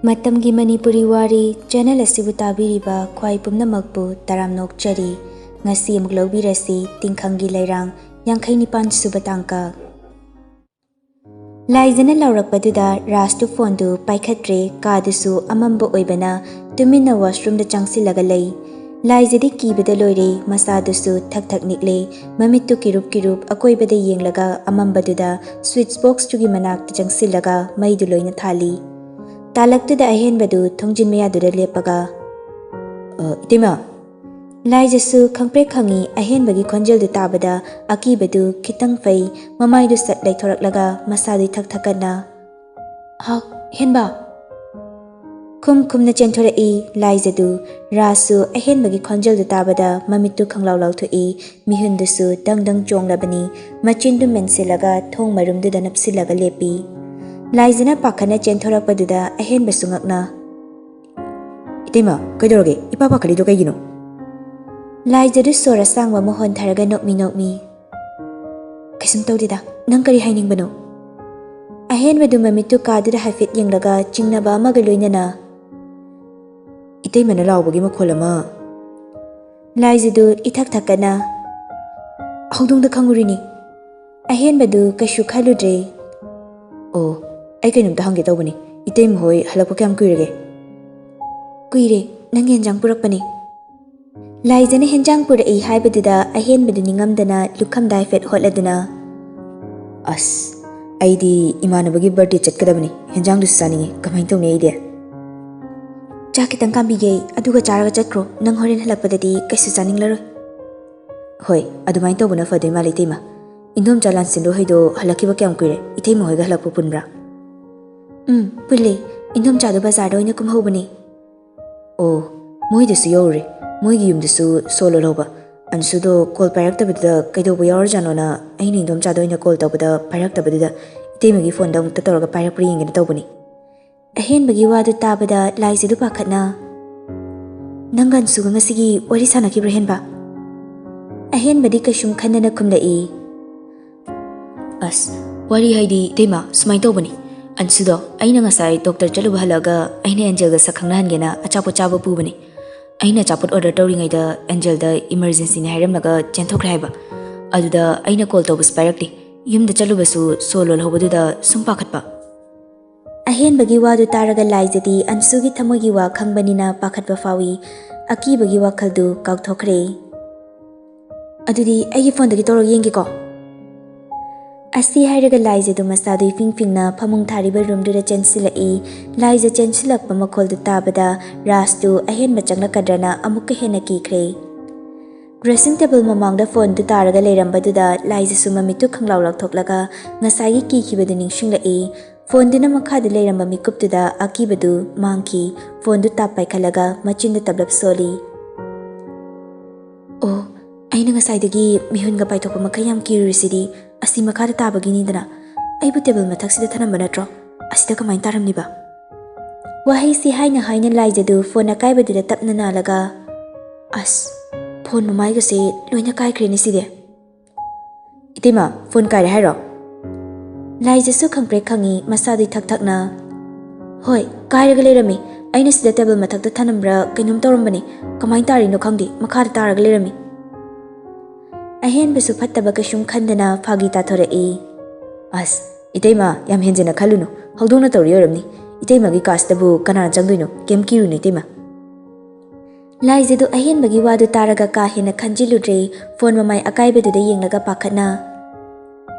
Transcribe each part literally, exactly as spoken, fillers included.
ꯃꯇꯝꯒꯤ ꯃꯅꯤꯄꯨꯔꯤ ꯋꯥꯔꯤ ꯆꯦꯅꯦꯜ ꯑꯁꯤꯕꯨ ꯇꯥꯕꯤꯔꯤꯕ ꯈ꯭ꯋꯥꯏ ꯄꯨꯝꯅꯃꯛꯄꯨ ꯇꯔꯥꯝꯅ ꯑꯣꯛꯆꯔꯤ꯫ ꯉꯁꯤ ꯑꯃꯨꯛ ꯂꯧꯕꯤꯔꯁꯤ ꯇꯤꯡꯈꯪꯒꯤ ꯂꯩꯔꯥꯡ ꯌꯥꯡꯈꯩ ꯅꯤꯄꯥꯟ ꯁꯨꯕ ꯇꯥꯡꯀꯛ꯫ ꯂꯥꯏꯖꯅ ꯂꯥꯎꯔꯛꯄꯗꯨꯗ ꯔꯥꯖꯇꯨ ꯐꯣꯟꯗꯨ ꯄꯥꯏꯈꯠꯇ꯭ꯔꯦ꯫ ꯀꯥꯗꯨꯁꯨ ꯑꯃꯝꯕ ꯑꯣꯏꯕꯅ ꯇꯨꯃꯤꯟꯅ ꯋꯥꯁꯔꯨꯝꯗ ꯆꯪꯁꯤꯜꯂꯒ ꯂꯩ꯫ ꯂꯥꯏꯖꯗꯤ ꯀꯤꯕꯗ ꯂꯣꯏꯔꯦ꯫ ꯃꯁꯥꯗꯨꯁꯨ ꯊꯛ ꯊꯛ ꯅꯤꯛꯂꯦ꯫ ꯃꯃꯤꯠꯇꯨ ꯀꯤꯔꯨꯞ ꯀꯤꯔꯨꯞ ꯑꯀꯣꯏꯕꯗ ꯌꯦꯡꯂꯒ ꯑꯃꯝꯕꯗꯨꯗ ꯁ꯭ꯋꯤꯠꯆ ꯕꯣꯛꯁꯇꯨꯒꯤ ꯃꯅꯥꯛꯇ ꯆꯪꯁꯤꯜꯂꯒ ꯃꯩꯗꯨ ꯂꯣꯏꯅ ꯊꯥꯜꯂꯤ꯫ ꯇꯥꯂꯛꯇꯨꯗ ꯑꯍꯦꯟꯕꯗꯨ ꯊꯣꯡꯖꯤꯟ ꯃꯌꯥꯗꯨꯗ ꯂꯦꯞꯄꯒ, "ꯑ, ꯏꯇꯩꯃ!" ꯂꯥꯏꯖꯁꯨ ꯈꯪꯄ꯭ꯔꯦꯛ ꯈꯪꯉꯤ꯫ ꯑꯍꯦꯟꯕꯒꯤ ꯈꯣꯟꯖꯦꯜꯗꯨ ꯇꯥꯕꯗ ꯑꯀꯤꯕꯗꯨ ꯈꯤꯇꯪ ꯐꯩ꯫ ꯃꯃꯥꯏꯗꯨ ꯁꯠ ꯂꯩꯊꯣꯔꯛꯂꯒ ꯃꯁꯥꯗꯨ ꯏꯊꯛ ꯊꯛꯀꯠꯅ, "ꯍꯥꯎ, ꯍꯦꯟꯕ!" ꯈꯨꯝ ꯈꯨꯝꯅ ꯆꯦꯟꯊꯣꯔꯛꯏ ꯂꯥꯏꯖꯗꯨ꯫ ꯔꯥꯁꯁꯨ ꯑꯍꯦꯟꯕꯒꯤ ꯈꯣꯟꯖꯦꯜꯗꯨ ꯇꯥꯕꯗ ꯃꯃꯤꯠꯇꯨ ꯈꯪꯂꯥꯎ ꯂꯥꯎꯊꯣꯛꯏ꯫ ꯃꯤꯍꯨꯟꯗꯨꯁꯨ ꯗꯪ ꯗꯪ ꯆꯣꯡꯂꯕꯅꯤ꯫ ꯃꯆꯤꯟꯗꯨ ꯃꯦꯟꯁꯤꯜꯂꯒ ꯊꯣꯡ ꯃꯔꯨꯝꯗꯨꯗ ꯅꯞꯁꯤꯜꯂꯒ ꯂꯦꯞꯄꯤ꯫ ꯂꯥꯏꯖꯅ ꯄꯥꯈꯠꯅ ꯆꯦꯟꯊꯣꯔꯛꯄꯗꯨꯗ ꯑꯍꯦꯟꯕꯁꯨ ꯉꯛꯅ, "ꯏꯇꯩꯃ, ꯀꯩꯗꯧꯔꯒꯦ? ꯏꯄꯥ ꯄꯥꯈꯠꯂꯤꯗꯣ ꯀꯩꯒꯤꯅꯣ?" ꯂꯥꯏꯖꯗꯨ ꯁꯣꯔ ꯑꯁꯥꯡꯕ ꯑꯃ ꯍꯣꯟꯊꯔꯒ ꯅꯣꯛꯃꯤ ꯅꯣꯛꯃꯤ, "ꯀꯩꯁꯨꯝ ꯇꯧꯗꯦꯗ, ꯅꯪ ꯀꯔꯤ ꯍꯥꯏꯅꯤꯡꯕꯅꯣ?" ꯑꯍꯦꯟꯕꯗꯨ ꯃꯃꯤꯠꯇꯨ ꯀꯥꯗꯨꯗ ꯍꯥꯏꯐꯦꯠ ꯌꯦꯡꯂꯒ ꯆꯤꯡꯅꯕ ꯑꯃꯒ ꯂꯣꯏꯅꯅ, "ꯏꯇꯩꯃꯅ ꯂꯥꯎꯕꯒꯤ ꯃꯈꯣꯜ ꯑꯃ ꯂꯥꯏꯖꯗꯨ ꯏꯊꯛ ꯊꯛꯀꯠꯅ, "ꯍꯧꯗꯣꯡꯗ ꯈꯪꯉꯨꯔꯤꯅꯤ꯫" ꯑꯍꯦꯟꯕꯗꯨ ꯀꯩꯁꯨ ꯈꯜꯂꯨꯗ꯭ꯔꯦ꯫ "ꯑꯣ, ꯑꯩ ꯀꯩꯅꯣꯝꯇ ꯍꯪꯒꯦ ꯇꯧꯕꯅꯤ꯫ ꯏꯇꯩꯃ ꯍꯣꯏ ꯍꯜꯂꯛꯄ ꯀꯌꯥꯝ ꯀꯨꯏꯔꯒꯦ?" "ꯀꯨꯏꯔꯦ, ꯅꯪꯒꯤ ꯍꯦꯟꯖꯥꯡ ꯄꯨꯔꯛꯄꯅꯦ꯫" ꯂꯥꯏꯖꯅ ꯍꯦꯟꯖꯥꯡ ꯄꯨꯔꯛꯏ ꯍꯥꯏꯕꯗꯨꯗ ꯑꯍꯦꯟꯕꯗꯨ ꯅꯤꯡꯉꯝꯗꯅ ꯂꯨꯈꯝꯗ ꯍꯥꯏꯐꯦꯠ ꯍꯣꯠꯂꯗꯨꯅ, "ꯑꯁ, ꯑꯩꯗꯤ ꯏꯃꯥꯟꯅꯕꯒꯤ ꯕꯥꯔꯗꯦ ꯆꯠꯀꯗꯕꯅꯤ꯫ ꯍꯦꯟꯖꯥꯡꯗꯨꯁꯨ ꯆꯥꯅꯤꯡꯉꯤ꯫ ꯀꯃꯥꯏꯅ ꯇꯧꯅꯤ ꯑꯩꯗꯤ?" "ꯆꯥꯛ ꯈꯤꯇꯪ ꯀꯥꯝꯕꯤꯒꯦ, ꯑꯗꯨꯒ ꯆꯥꯔꯒ ꯆꯠꯈ꯭ꯔꯣ꯫ ꯅꯪ ꯍꯣꯔꯦꯟ ꯍꯜꯂꯛꯄꯗꯗꯤ ꯀꯩꯁꯨ ꯆꯥꯅꯤꯡꯂꯔꯣꯏ꯫" "ꯍꯣꯏ, ꯑꯗꯨꯃꯥꯏꯅ ꯇꯧꯕꯅ ꯐꯗꯣꯏ ꯃꯥꯜꯂꯤ, ꯏꯇꯩꯃ꯫ ꯏꯟꯗꯣꯝꯆꯥ ꯂꯥꯟꯁꯤꯟꯂꯨ ꯍꯣꯏꯗꯣ ꯍꯜꯂꯛꯈꯤꯕ ꯀꯌꯥꯝ ꯀꯨꯏꯔꯦ? ꯏꯇꯩꯃ ꯍꯣꯏꯒ ꯍꯜꯂꯛꯄ ꯄꯨꯟꯕ꯭ꯔꯥ?" "ꯎꯝ, ꯄꯨꯜꯂꯦ꯫ ꯏꯟꯗꯣꯝꯆꯥꯗꯣ ꯕꯖꯥꯔꯗ ꯑꯣꯏꯅ ꯀꯨꯝꯍꯧꯕꯅꯦ꯫" "ꯑꯣ, ꯃꯣꯏꯗꯁꯨ ꯌꯧꯔꯨꯔꯦ꯫ ꯃꯣꯏꯒꯤ ꯌꯨꯝꯗꯁꯨ ꯁꯣ ꯂꯣꯜꯍꯧꯕ꯫ ꯑꯟꯁꯨꯗꯣ ꯀꯣꯜ ꯄꯥꯏꯔꯛꯇꯕꯗꯨꯗ ꯀꯩꯗꯧꯕ ꯌꯥꯎꯔꯖꯥꯠꯅꯣꯅ ꯑꯩꯅ ꯏꯟꯗꯣꯝꯆꯥꯗ ꯑꯣꯏꯅ ꯀꯣꯜ ꯇꯧꯕꯗ ꯄꯥꯏꯔꯛꯇꯕꯗꯨꯗ ꯏꯇꯩꯃꯒꯤ ꯐꯣꯟꯗ ꯑꯃꯨꯛꯇ ꯇꯧꯔꯒ ꯄꯥꯏꯔꯛꯄ꯭ꯔꯥ ꯌꯦꯡꯒꯦꯅ ꯇꯧꯕꯅꯤ꯫" ꯑꯍꯦꯟꯕꯒꯤ ꯋꯥꯗꯨ ꯇꯥꯕꯗ ꯂꯥꯏꯖꯗꯨ ꯄꯥꯈꯠꯅ, "ꯅꯪꯒ ꯑꯟꯁꯨꯒ ꯉꯁꯤꯒꯤ ꯋꯥꯔꯤ ꯁꯥꯟꯅꯈꯤꯕ꯭ꯔꯥ, ꯍꯦꯟꯕ?" ꯑꯍꯦꯟꯕꯗꯤ ꯀꯩꯁꯨꯝ ꯈꯟꯗꯅ ꯈꯨꯝꯂꯛꯏ, "ꯑꯁ, ꯋꯥꯔꯤ ꯍꯥꯏꯗꯤ, ꯏꯇꯩꯃ, ꯁꯨꯃꯥꯏꯅ ꯇꯧꯕꯅꯤ꯫ ꯑꯟꯁꯨꯗꯣ, ꯑꯩꯅ ꯉꯁꯥꯏ ꯗꯣꯛꯇꯔ ꯆꯠꯂꯨꯕ ꯍꯜꯂꯛꯑꯒ ꯑꯩꯅ ꯑꯦꯟꯖꯦꯜꯒ ꯁꯛ ꯈꯪꯅꯍꯟꯒꯦꯅ ꯑꯆꯥꯄꯣꯠ ꯆꯥꯕ ꯄꯨꯕꯅꯦ꯫ ꯑꯩꯅ ꯑꯆꯥꯄꯣꯠ ꯑꯣꯔꯗꯔ ꯇꯧꯔꯤꯉꯩꯗ ꯑꯦꯟꯖꯦꯜꯗ ꯏꯃꯔꯖꯦꯟꯁꯤꯅꯤ ꯍꯥꯏꯔꯝꯂꯒ ꯆꯦꯟꯊꯣꯛꯈ꯭ꯔꯦ ꯍꯥꯏꯕ꯫ ꯑꯗꯨꯗ ꯑꯩꯅ ꯀꯣꯜ ꯇꯧꯕꯁꯨ ꯄꯥꯏꯔꯛꯇꯦ꯫ ꯌꯨꯝꯗ ꯆꯠꯂꯨꯕꯁꯨ ꯁꯣ ꯂꯣꯜꯍꯧꯕꯗꯨꯗ ꯁꯨꯝ ꯄꯥꯈꯠꯄ꯫ ꯑꯍꯦꯟꯕꯒꯤ ꯋꯥꯗꯨ ꯇꯥꯔꯒ ꯂꯥꯏꯖꯗꯤ ꯑꯟꯁꯨꯒꯤ ꯊꯃꯣꯏꯒꯤ ꯋꯥ ꯈꯪꯕꯅꯤꯅ ꯄꯥꯈꯠꯄ ꯐꯥꯎꯏ꯫ ꯑꯀꯤꯕꯒꯤ ꯋꯥꯈꯜꯗꯨ ꯀꯥꯎꯊꯣꯛꯈ꯭ꯔꯦ꯫ "ꯑꯗꯨꯗꯤ ꯑꯩꯒꯤ ꯐꯣꯟꯗꯒꯤ ꯇꯧꯔꯒ ꯌꯦꯡꯒꯦꯀꯣ?" ꯑꯁꯤ ꯍꯥꯏꯔꯒ ꯂꯥꯏꯖꯗꯨ ꯃꯁꯥꯗꯨ ꯏꯐꯤꯡ ꯐꯤꯡꯅ ꯐꯃꯨꯡ ꯊꯥꯔꯤꯕ ꯔꯨꯝꯗꯨꯗ ꯆꯦꯟꯁꯤꯜꯂꯛꯏ꯫ ꯂꯥꯏꯖ ꯆꯦꯟꯁꯤꯜꯂꯛꯄ ꯃꯈꯣꯜꯗꯨ ꯇꯥꯕꯗ ꯔꯥꯖꯇꯨ ꯑꯍꯦꯟꯕ ꯆꯪꯂꯛꯀꯗ꯭ꯔꯅ ꯑꯃꯨꯛꯀ ꯍꯦꯟꯅ ꯀꯤꯈ꯭ꯔꯦ꯫ ꯗ꯭ꯔꯦꯁꯤꯡ ꯇꯦꯕꯜ ꯃꯃꯥꯡꯗ ꯐꯣꯟꯗꯨ ꯇꯥꯔꯒ ꯂꯩꯔꯝꯕꯗꯨꯗ ꯂꯥꯏꯖꯁꯨ ꯃꯃꯤꯠꯇꯨ ꯈꯪꯂꯥꯎ ꯂꯥꯎꯊꯣꯛꯂꯒ ꯉꯁꯥꯏꯒꯤ ꯀꯤꯈꯤꯕꯗꯨ ꯅꯤꯡꯁꯤꯡꯂꯛꯏ꯫ ꯐꯣꯟꯗꯨꯅ ꯃꯈꯥꯗ ꯂꯩꯔꯝꯕ ꯃꯤꯀꯨꯞꯇꯨꯗ ꯑꯀꯤꯕꯗꯨ ꯃꯥꯡꯈꯤ꯫ ꯐꯣꯟꯗꯨ ꯇꯥꯞ ꯄꯥꯏꯈꯠꯂꯒ ꯃꯆꯤꯟꯗ ꯇꯞꯂꯞ ꯁꯣꯜꯂꯤ꯫ "ꯑꯣ, ꯑꯩꯅ ꯉꯁꯥꯏꯗꯒꯤ ꯃꯤꯍꯨꯟꯒ ꯄꯥꯏꯊꯣꯛꯄ ꯃꯈꯩ ꯌꯥꯝ ꯀꯤꯔꯨꯔꯤꯁꯤꯗꯤ ꯑꯁꯤ ꯃꯈꯥꯗ ꯇꯥꯕꯒꯤꯅꯤꯗꯅ꯫ ꯑꯩꯕꯨ ꯇꯦꯕꯜ ꯃꯊꯛꯁꯤꯗ ꯊꯅꯝꯕ ꯅꯠꯇ꯭ꯔꯣ? ꯑꯁꯤꯗ ꯀꯃꯥꯏꯅ ꯇꯥꯔꯝꯂꯤꯕ?" ꯋꯥꯍꯩꯁꯤ ꯍꯥꯏꯅ ꯍꯥꯏꯅ ꯂꯥꯏꯖꯗꯨ ꯐꯣꯟ ꯑꯀꯥꯏꯕꯗꯨꯗ ꯇꯞꯅ ꯅꯥꯜꯂꯒ, "ꯑꯁ, ꯐꯣꯟ ꯃꯃꯥꯏꯒꯁꯦ ꯂꯣꯏꯅ ꯀꯥꯏꯈ꯭ꯔꯦꯅꯦ ꯁꯤꯗꯤ꯫ ꯏꯇꯩꯃ, ꯐꯣꯟ ꯀꯥꯏꯔꯦ ꯍꯥꯏꯔꯣ?" ꯂꯥꯏꯖꯁꯨ ꯈꯪꯄ꯭ꯔꯦꯛ ꯈꯪꯉꯤ, ꯃꯁꯥꯗꯨ ꯏꯊꯛ ꯊꯛꯅ, "ꯍꯣꯏ, ꯀꯥꯏꯔꯒ ꯂꯩꯔꯝꯃꯤ꯫ ꯑꯩꯅ ꯁꯤꯗ ꯇꯦꯕꯜ ꯃꯊꯛꯇ ꯊꯅꯝꯕ꯭ꯔꯥ ꯀꯩꯅꯣꯝ ꯇꯧꯔꯝꯕꯅꯤ꯫ ꯀꯃꯥꯏꯅ ꯇꯥꯔꯤꯅꯣ ꯈꯪꯗꯦ, ꯃꯈꯥꯗ ꯇꯥꯔꯒ ꯂꯩꯔꯝꯃꯤ꯫" ꯑꯍꯦꯟꯕꯁꯨ ꯐꯠꯇꯕ ꯀꯩꯁꯨꯝ ꯈꯟꯗꯅ ꯐꯥꯒꯤ ꯇꯥꯊꯣꯔꯛꯏ꯫ "ꯑꯁ, ꯏꯇꯩꯃ, ꯌꯥꯝ ꯍꯦꯟꯖꯤꯟꯅ ꯈꯜꯂꯨꯅꯨ꯫ ꯍꯧꯗꯣꯡꯅ ꯇꯧꯔꯤ ꯑꯣꯏꯔꯝꯅꯤ꯫ ꯏꯇꯩꯃꯒꯤ ꯀꯥꯁꯤꯗꯕꯨ ꯀꯅꯥꯅ ꯆꯪꯗꯣꯏꯅꯣ? ꯀꯩꯝ ꯀꯤꯔꯨꯅꯨ, ꯏꯇꯩꯃ꯫" ꯂꯥꯏꯖꯗꯨ ꯑꯍꯦꯟꯕꯒꯤ ꯋꯥꯗꯨ ꯇꯥꯔꯒ ꯀꯥ ꯍꯦꯟꯅ ꯈꯟꯖꯤꯜꯂꯨꯗ꯭ꯔꯦ꯫ ꯐꯣꯟ ꯃꯃꯥꯏ ꯑꯀꯥꯏꯕꯗꯨꯗ ꯌꯦꯡꯂꯒ ꯄꯥꯈꯠꯅ,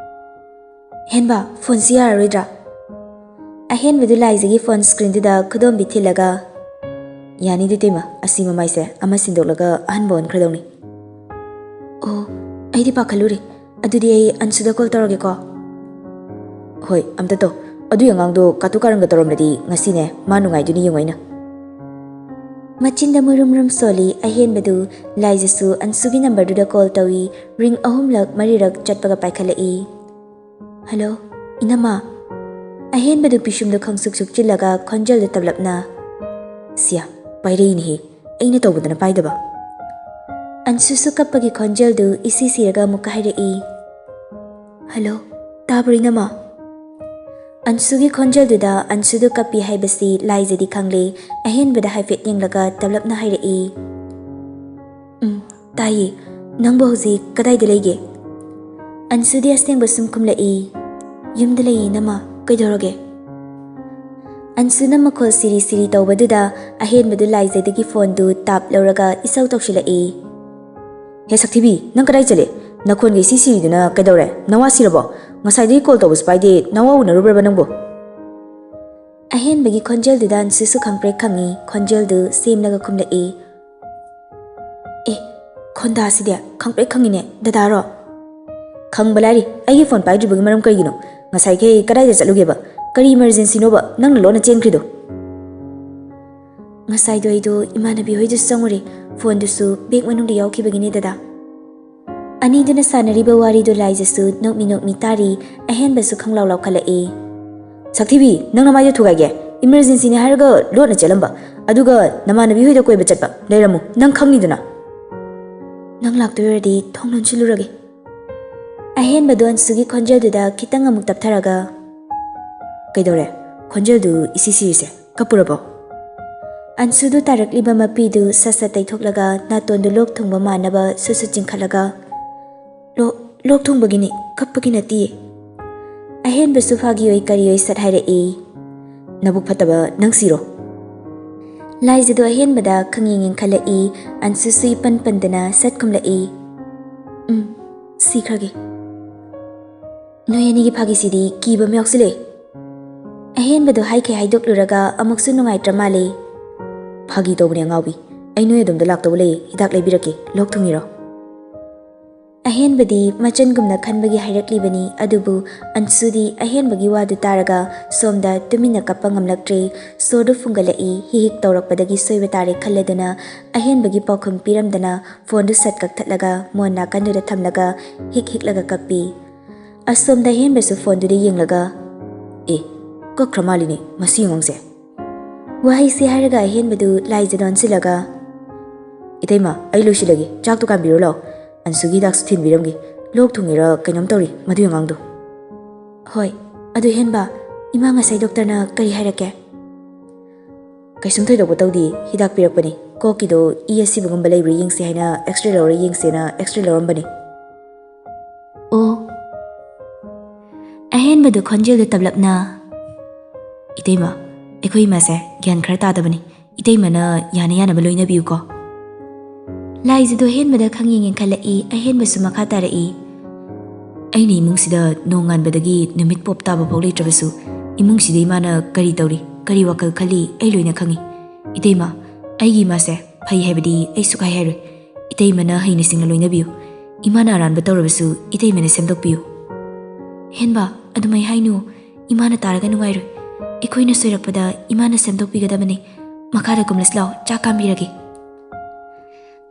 "ꯍꯦꯟꯕ, ꯐꯣꯟꯁꯤ ꯌꯥꯔꯔꯣꯏꯗ꯭ꯔꯥ?" ꯑꯍꯦꯟꯕꯗꯨ ꯂꯥꯏꯖꯒꯤ ꯐꯣꯟ ꯁ꯭ꯀ꯭ꯔꯤꯟꯗꯨꯗ ꯈꯨꯗꯣꯝꯕꯤ ꯊꯤꯜꯂꯒ, "ꯌꯥꯅꯤꯗ ꯏꯇꯩꯃ, ꯑꯁꯤ ꯃꯃꯥꯏꯁꯦ ꯑꯃ ꯁꯤꯟꯗꯣꯛꯂꯒ ꯑꯍꯟꯕ ꯑꯣꯟꯈ꯭ꯔꯗꯧꯅꯤ꯫" "ꯑꯣ, ꯑꯩꯗꯤ ꯄꯥꯈꯠꯂꯨꯔꯦ꯫ ꯑꯗꯨꯗꯤ ꯑꯩ ꯑꯟꯁꯨꯗ ꯀꯣꯜ ꯇꯧꯔꯒꯦꯀꯣ꯫" "ꯍꯣꯏ, ꯑꯝꯇ ꯇꯧ꯫ ꯑꯗꯨꯏ ꯑꯉꯥꯡꯗꯣ ꯀꯥꯇꯨ ꯀꯥꯔꯟꯒ ꯇꯧꯔꯝꯂꯗꯤ ꯉꯁꯤꯅꯦ ꯃꯥ ꯅꯨꯡꯉꯥꯏꯗꯣꯏꯅꯤ ꯌꯦꯡꯉꯣ ꯑꯩꯅ꯫" ꯃꯆꯤꯟꯗ ꯃꯨꯔꯨꯝ ꯃꯨꯔꯨꯝ ꯁꯣꯜꯂꯤ ꯑꯍꯦꯟꯕꯗꯨ꯫ ꯂꯥꯏꯖꯁꯨ ꯑꯟꯁꯨꯒꯤ ꯅꯝꯕꯔꯗꯨꯗ ꯀꯣꯜ ꯇꯧꯏ꯫ ꯔꯤꯡ ꯑꯍꯨꯝꯂꯛ ꯃꯔꯤꯔꯛ ꯆꯠꯄꯒ ꯄꯥꯏꯈꯠꯂꯛꯏ꯫ "ꯍꯜꯂꯣ, ꯏꯅꯝꯃ꯫" ꯑꯍꯦꯟꯕꯗꯨ ꯄꯤꯁꯨꯝꯗꯨ ꯈꯪꯁꯨꯛ ꯁꯨꯛꯆꯤꯜꯂꯒ ꯈꯣꯟꯖꯦꯜꯗꯨ ꯇꯞꯂꯞꯅ, "ꯁꯤꯌꯥ, ꯄꯥꯏꯔꯛꯏꯅꯦꯍꯦ꯫ ꯑꯩꯅ ꯇꯧꯕꯗꯅ ꯄꯥꯏꯗꯕ꯫" ꯑꯟꯁꯨꯁꯨ ꯀꯞꯄꯒꯤ ꯈꯣꯟꯖꯦꯜꯗꯨ ꯏꯁꯤ ꯁꯤꯔꯒ ꯑꯃꯨꯛꯀ ꯍꯥꯏꯔꯛꯏ, "ꯍꯜꯂꯣ, ꯇꯥꯕ꯭ꯔꯣ ꯏꯅꯝꯃ?" ꯑꯟꯁꯨꯒꯤ ꯈꯣꯟꯖꯦꯜꯗꯨꯗ ꯑꯟꯁꯨꯗꯨ ꯀꯞꯄꯤ ꯍꯥꯏꯕꯁꯤ ꯂꯥꯏꯖꯗꯤ ꯈꯪꯂꯦ꯫ ꯑꯍꯦꯟꯕꯗ ꯍꯥꯏꯐꯦꯠ ꯌꯦꯡꯂꯒ ꯇꯞꯂꯞꯅ ꯍꯥꯏꯔꯛꯏ, "ꯎꯝ, ꯇꯥꯏꯌꯦ꯫ ꯅꯪꯕꯨ ꯍꯧꯖꯤꯛ ꯀꯗꯥꯏꯗ ꯂꯩꯒꯦ?" ꯑꯟꯁꯨꯗꯤ ꯑꯁꯦꯡꯕ ꯁꯨꯝ ꯈꯨꯝꯂꯛꯏ, "ꯌꯨꯝꯗ ꯂꯩꯌꯦ ꯏꯅꯝꯃ, ꯀꯩꯗꯧꯔꯒꯦ?" ꯑꯟꯁꯨꯅ ꯃꯈꯣꯜ ꯁꯤꯔꯤ ꯁꯤꯔꯤ ꯇꯧꯕꯗꯨꯗ ꯑꯍꯦꯟꯕꯗꯨ ꯂꯥꯏꯖꯗꯒꯤ ꯐꯣꯟꯗꯨ ꯇꯥꯞ ꯂꯧꯔꯒ ꯏꯁꯧ ꯇꯧꯁꯤꯜꯂꯛꯏ, "ꯍꯦ ꯁꯛꯊꯤꯕꯤ, ꯅꯪ ꯀꯗꯥꯏ ꯆꯠꯂꯦ? ꯅꯈꯣꯟꯒ ꯏꯁꯤ ꯁꯤꯔꯤꯗꯨꯅ ꯀꯩꯗꯧꯔꯦ? ꯅꯋꯥ ꯁꯤꯔꯕꯣ? ꯉꯁꯥꯏꯗꯒꯤ ꯀꯣꯜ ꯇꯧꯕꯁꯨ ꯄꯥꯏꯗꯦ, ꯅꯋꯥ ꯎꯅꯔꯨꯕ꯭ꯔꯕ ꯅꯪꯕꯨ?" ꯑꯍꯦꯟꯕꯒꯤ ꯈꯣꯟꯖꯦꯜꯗꯨꯗ ꯑꯟꯁꯨꯁꯨ ꯈꯪꯄ꯭ꯔꯦꯛ ꯈꯪꯉꯤ꯫ ꯈꯣꯟꯖꯦꯜꯗꯨ ꯁꯦꯝꯂꯒ ꯈꯨꯝꯂꯛꯏ, "ꯑꯦ, ꯈꯣꯟꯗꯥꯁꯤꯗꯤ ꯈꯪꯄ꯭ꯔꯦꯛ ꯈꯪꯉꯤꯅꯦ, ꯗꯗꯥꯔꯣ?" "ꯈꯪꯕ ꯂꯥꯏꯔꯤ, ꯑꯩꯒꯤ ꯐꯣꯟ ꯄꯥꯏꯗ꯭ꯔꯤꯕꯒꯤ ꯃꯔꯝ ꯀꯔꯤꯒꯤꯅꯣ? ꯉꯁꯥꯏꯈꯩ ꯀꯗꯥꯏꯗ ꯆꯠꯂꯨꯒꯦꯕ? ꯀꯔꯤ ꯏꯃꯔꯖꯦꯟꯁꯤꯅꯣꯕ ꯅꯪꯅ ꯂꯣꯟꯅ ꯆꯦꯟꯈ꯭ꯔꯤꯗꯣ?" "ꯉꯁꯥꯏꯗꯣ ꯑꯩꯗꯣ ꯏꯃꯥꯟꯅꯕꯤ ꯍꯣꯏꯗꯁꯨ ꯆꯪꯉꯨꯔꯦ, ꯐꯣꯟꯗꯨꯁꯨ ꯕꯦꯒ ꯃꯅꯨꯡꯗ ꯌꯥꯎꯈꯤꯕꯒꯤꯅꯦ ꯗꯗꯥ꯫" ꯑꯅꯤꯗꯨꯅ ꯁꯥꯟꯅꯔꯤꯕ ꯋꯥꯔꯤꯗꯨ ꯂꯥꯏꯖꯁꯨ ꯅꯣꯛꯃꯤ ꯅꯣꯛꯃꯤ ꯇꯥꯔꯤ꯫ ꯑꯍꯦꯟꯕꯁꯨ ꯈꯪꯂꯥꯎ ꯂꯥꯎꯈꯠꯂꯛꯏ, "ꯁꯛꯊꯤꯕꯤ, ꯅꯪ ꯅꯃꯥꯏꯗꯣ ꯊꯨꯒꯥꯏꯒꯦ꯫ ꯏꯃꯔꯖꯦꯟꯁꯤꯅꯦ ꯍꯥꯏꯔꯒ ꯂꯣꯠꯅ ꯆꯦꯜꯂꯝꯕ, ꯑꯗꯨꯒ ꯅꯃꯥꯟꯅꯕꯤ ꯍꯣꯏꯗ ꯀꯣꯏꯕ ꯆꯠꯄ꯫ ꯂꯩꯔꯝꯃꯨ, ꯅꯪ ꯈꯪꯅꯤꯗꯅ꯫" "ꯅꯪ ꯂꯥꯛꯇꯣꯏ ꯑꯣꯏꯔꯗꯤ ꯊꯣꯡ ꯂꯣꯟꯁꯤꯜꯂꯨꯔꯒꯦ꯫" ꯑꯍꯦꯟꯕꯗꯣ ꯑꯟꯁꯨꯒꯤ ꯈꯣꯟꯖꯦꯜꯗꯨꯗ ꯈꯤꯇꯪ ꯑꯃꯨꯛ ꯇꯞꯊꯔꯒ, "ꯀꯩꯗꯧꯔꯦ? ꯈꯣꯟꯖꯦꯜꯗꯨ ꯏꯁꯤ ꯁꯤꯔꯤꯁꯦ? ꯀꯞꯄꯨꯔꯕꯣ?" ꯑꯟꯁꯨꯗꯨ ꯇꯥꯔꯛꯂꯤꯕ ꯃꯄꯤꯗꯨ ꯁꯠ ꯁꯠ ꯇꯩꯊꯣꯛꯂꯒ ꯅꯥꯇꯣꯟꯗꯨ ꯂꯣꯛ ꯊꯨꯡꯕ ꯃꯥꯟꯅꯕ ꯁꯨꯠ ꯁꯨꯠ ꯆꯤꯡꯈꯠꯂꯒ, "ꯂꯣꯛ, ꯂꯣꯛ ꯊꯨꯡꯕꯒꯤꯅꯤ, ꯀꯞꯄꯒꯤ ꯅꯠꯇꯤꯌꯦ꯫" ꯑꯍꯦꯟꯕꯁꯨ ꯐꯥꯒꯤꯑꯣꯏ ꯀꯔꯤꯑꯣꯏ ꯁꯠ ꯍꯥꯏꯔꯛꯏ, "ꯅꯕꯨꯛ ꯐꯠꯇꯕ ꯅꯪ ꯁꯤꯔꯣ?" ꯂꯥꯏꯖꯗꯣ ꯑꯍꯦꯟꯕꯗ ꯈꯪꯌꯦꯡ ꯌꯦꯡꯈꯠꯂꯛꯏ꯫ ꯑꯟꯁꯨꯁꯨ ꯏꯄꯟ ꯄꯟꯗꯅ ꯁꯠ ꯈꯨꯝꯂꯛꯏ, "ꯎꯝ, ꯁꯤꯈ꯭ꯔꯒꯦ꯫" "ꯅꯣꯏ ꯑꯅꯤꯒꯤ ꯐꯥꯒꯤꯁꯤꯗꯤ ꯀꯤꯕ ꯑꯃ ꯌꯥꯎꯁꯤꯜꯂꯦ꯫" ꯑꯍꯦꯟꯕꯗꯣ ꯍꯥꯏꯈꯩ ꯍꯥꯏꯗꯣꯛꯂꯨꯔꯒ ꯑꯃꯨꯛꯁꯨ ꯅꯨꯡꯉꯥꯏꯇ꯭ꯔ ꯃꯥꯜꯂꯦ꯫ "ꯐꯥꯒꯤ ꯇꯧꯕꯅꯦ ꯑꯉꯥꯎꯕꯤ꯫ ꯑꯩ ꯅꯣꯏ ꯑꯗꯣꯝꯗ ꯂꯥꯛꯇꯧꯕ ꯂꯩꯌꯦ, ꯍꯤꯗꯥꯛ ꯂꯩꯕꯤꯔꯛꯀꯦ, ꯂꯣꯛ ꯊꯨꯡꯉꯤꯔꯣ?" ꯑꯍꯦꯟꯕꯗꯤ ꯃꯆꯟꯒꯨꯝꯅ ꯈꯟꯕꯒꯤ ꯍꯥꯏꯔꯛꯂꯤꯕꯅꯤ, ꯑꯗꯨꯕꯨ ꯑꯟꯁꯨꯗꯤ ꯑꯍꯦꯟꯕꯒꯤ ꯋꯥꯗꯨ ꯇꯥꯔꯒ ꯁꯣꯝꯗ ꯇꯨꯃꯤꯟꯅ ꯀꯞꯄ ꯉꯝꯂꯛꯇ꯭ꯔꯦ꯫ ꯁꯣꯔꯗꯨ ꯐꯨꯡꯒꯠꯂꯛꯏ꯫ ꯍꯤ ꯍꯤꯛ ꯇꯧꯔꯛꯄꯗꯒꯤ ꯁꯣꯏꯕ ꯇꯥꯔꯦ ꯈꯜꯂꯗꯨꯅ ꯑꯍꯦꯟꯕꯒꯤ ꯄꯥꯎꯈꯨꯝ ꯄꯤꯔꯝꯗꯅ ꯐꯣꯟꯗꯨ ꯁꯠ ꯀꯛꯊꯠꯂꯒ ꯃꯣꯟ ꯅꯥꯀꯟꯗꯨꯗ ꯊꯝꯂꯒ ꯍꯤꯛ ꯍꯤꯛꯂꯒ ꯀꯞꯄꯤ꯫ ꯑꯁꯣꯝꯗ ꯑꯍꯦꯟꯕꯁꯨ ꯐꯣꯟꯗꯨꯗ ꯌꯦꯡꯂꯒ, "ꯑꯦ, ꯀꯛꯈ꯭ꯔ ꯃꯥꯜꯂꯤꯅꯦ ꯃꯁꯤ ꯑꯉꯥꯡꯁꯦ꯫" ꯋꯥꯍꯩꯁꯤ ꯍꯥꯏꯔꯒ ꯑꯍꯦꯟꯕꯗꯨ ꯂꯥꯏꯖꯗ ꯑꯣꯟꯁꯤꯜꯂꯒ, "ꯏꯇꯩꯃ, ꯑꯩ ꯂꯣꯏꯁꯤꯜꯂꯒꯦ, ꯆꯥꯛꯇꯨ ꯀꯥꯟꯕꯤꯔꯣ ꯂꯥꯛꯑꯣ꯫ ꯑꯟꯁꯨꯒꯤ ꯍꯤꯗꯥꯛꯁꯨ ꯊꯤꯟꯕꯤꯔꯝꯒꯦ꯫ ꯂꯣꯛ ꯊꯨꯡꯉꯤꯔ ꯀꯩꯅꯣꯝ ꯇꯧꯔꯤ ꯃꯗꯨꯏ ꯑꯉꯥꯡꯗꯣ꯫" "ꯍꯣꯏ, ꯑꯗꯨ ꯍꯦꯟꯕ, ꯏꯃꯥ, ꯉꯁꯥꯏ ꯗꯣꯛꯇꯔꯅ ꯀꯔꯤ ꯍꯥꯏꯔꯛꯀꯦ? "ꯀꯩꯁꯨꯝ ꯊꯣꯏꯗꯣꯛꯄ ꯇꯧꯗꯦ, ꯍꯤꯗꯥꯛ ꯄꯤꯔꯛꯄꯅꯤ꯫ ꯀꯣꯛꯀꯤꯗꯣ ꯏ ꯑꯁꯤꯕꯒꯨꯝꯕ ꯂꯩꯕ꯭ꯔꯥ ꯌꯦꯡꯁꯦ ꯍꯥꯏꯅ ꯑꯦꯛꯁꯔꯦ ꯂꯧꯔ ꯌꯦꯡꯁꯦꯅ ꯑꯦꯛꯁꯔꯦ ꯂꯧꯔꯝꯕꯅꯤ"꯫ "ꯑꯣ"꯫ ꯑꯍꯦꯟꯕꯗꯨ ꯈꯣꯟꯖꯦꯜꯗꯨ ꯇꯞꯂꯞꯅ, "ꯏꯇꯩꯃ, ꯑꯩꯈꯣꯏ ꯏꯃꯥꯁꯦ ꯒ꯭ꯌꯥꯟ ꯈꯔ ꯇꯥꯗꯕꯅꯤ꯫ ꯏꯇꯩꯃꯅ ꯌꯥꯅ ꯌꯥꯅꯕ ꯂꯣꯏꯅꯕꯤꯌꯨꯀꯣ"꯫ ꯂꯥꯏꯖꯗꯨ ꯑꯍꯦꯟꯕꯗ ꯈꯪꯌꯦꯡ ꯌꯦꯡꯈꯠꯂꯛꯏ꯫ ꯑꯍꯦꯟꯕꯁꯨ ꯃꯈꯥ ꯇꯥꯔꯛꯏ, "ꯑꯩꯅ ꯏꯃꯨꯡꯁꯤꯗ ꯅꯣꯡꯉꯥꯟꯕꯗꯒꯤ ꯅꯨꯃꯤꯠ ꯄꯣꯞ ꯇꯥꯕ ꯐꯥꯎ ꯂꯩꯇ꯭ꯔꯕꯁꯨ, ꯏꯃꯨꯡꯁꯤꯗ ꯏꯃꯥꯅ ꯀꯔꯤ ꯇꯧꯔꯤ, ꯀꯔꯤ ꯋꯥꯈꯜ ꯈꯜꯂꯤ, ꯑꯩ ꯂꯣꯏꯅ ꯈꯪꯏ꯫ ꯏꯇꯩꯃ, ꯑꯩꯒꯤ ꯏꯃꯥꯁꯦ ꯐꯩ ꯍꯥꯏꯕꯗꯤ ꯑꯩ ꯁꯨꯛꯍꯥꯏ ꯍꯥꯏꯔꯣꯏ꯫ ꯏꯇꯩꯃꯅ ꯍꯩꯅ ꯁꯤꯡꯅ ꯂꯣꯏꯅꯕꯤꯌꯨ꯫ ꯏꯃꯥꯅ ꯑꯔꯥꯟꯕ ꯇꯧꯔꯕꯁꯨ ꯏꯇꯩꯃꯅ ꯁꯦꯝꯗꯣꯛꯄꯤꯌꯨ"꯫ "ꯍꯦꯟꯕ, ꯑꯗꯨꯃꯥꯏ ꯍꯥꯏꯅꯨ꯫ ꯏꯃꯥꯅ ꯇꯥꯔꯒ ꯅꯨꯡꯉꯥꯏꯔꯣꯏ꯫ ꯑꯩꯈꯣꯏꯅ ꯁꯣꯏꯔꯛꯄꯗ ꯏꯃꯥꯅ ꯁꯦꯝꯗꯣꯛꯄꯤꯒꯗꯕꯅꯤ꯫ ꯃꯈꯥꯗ ꯀꯨꯝꯂꯁꯤ ꯂꯥꯎ, ꯆꯥꯛ ꯀꯥꯝꯕꯤꯔꯒꯦ"꯫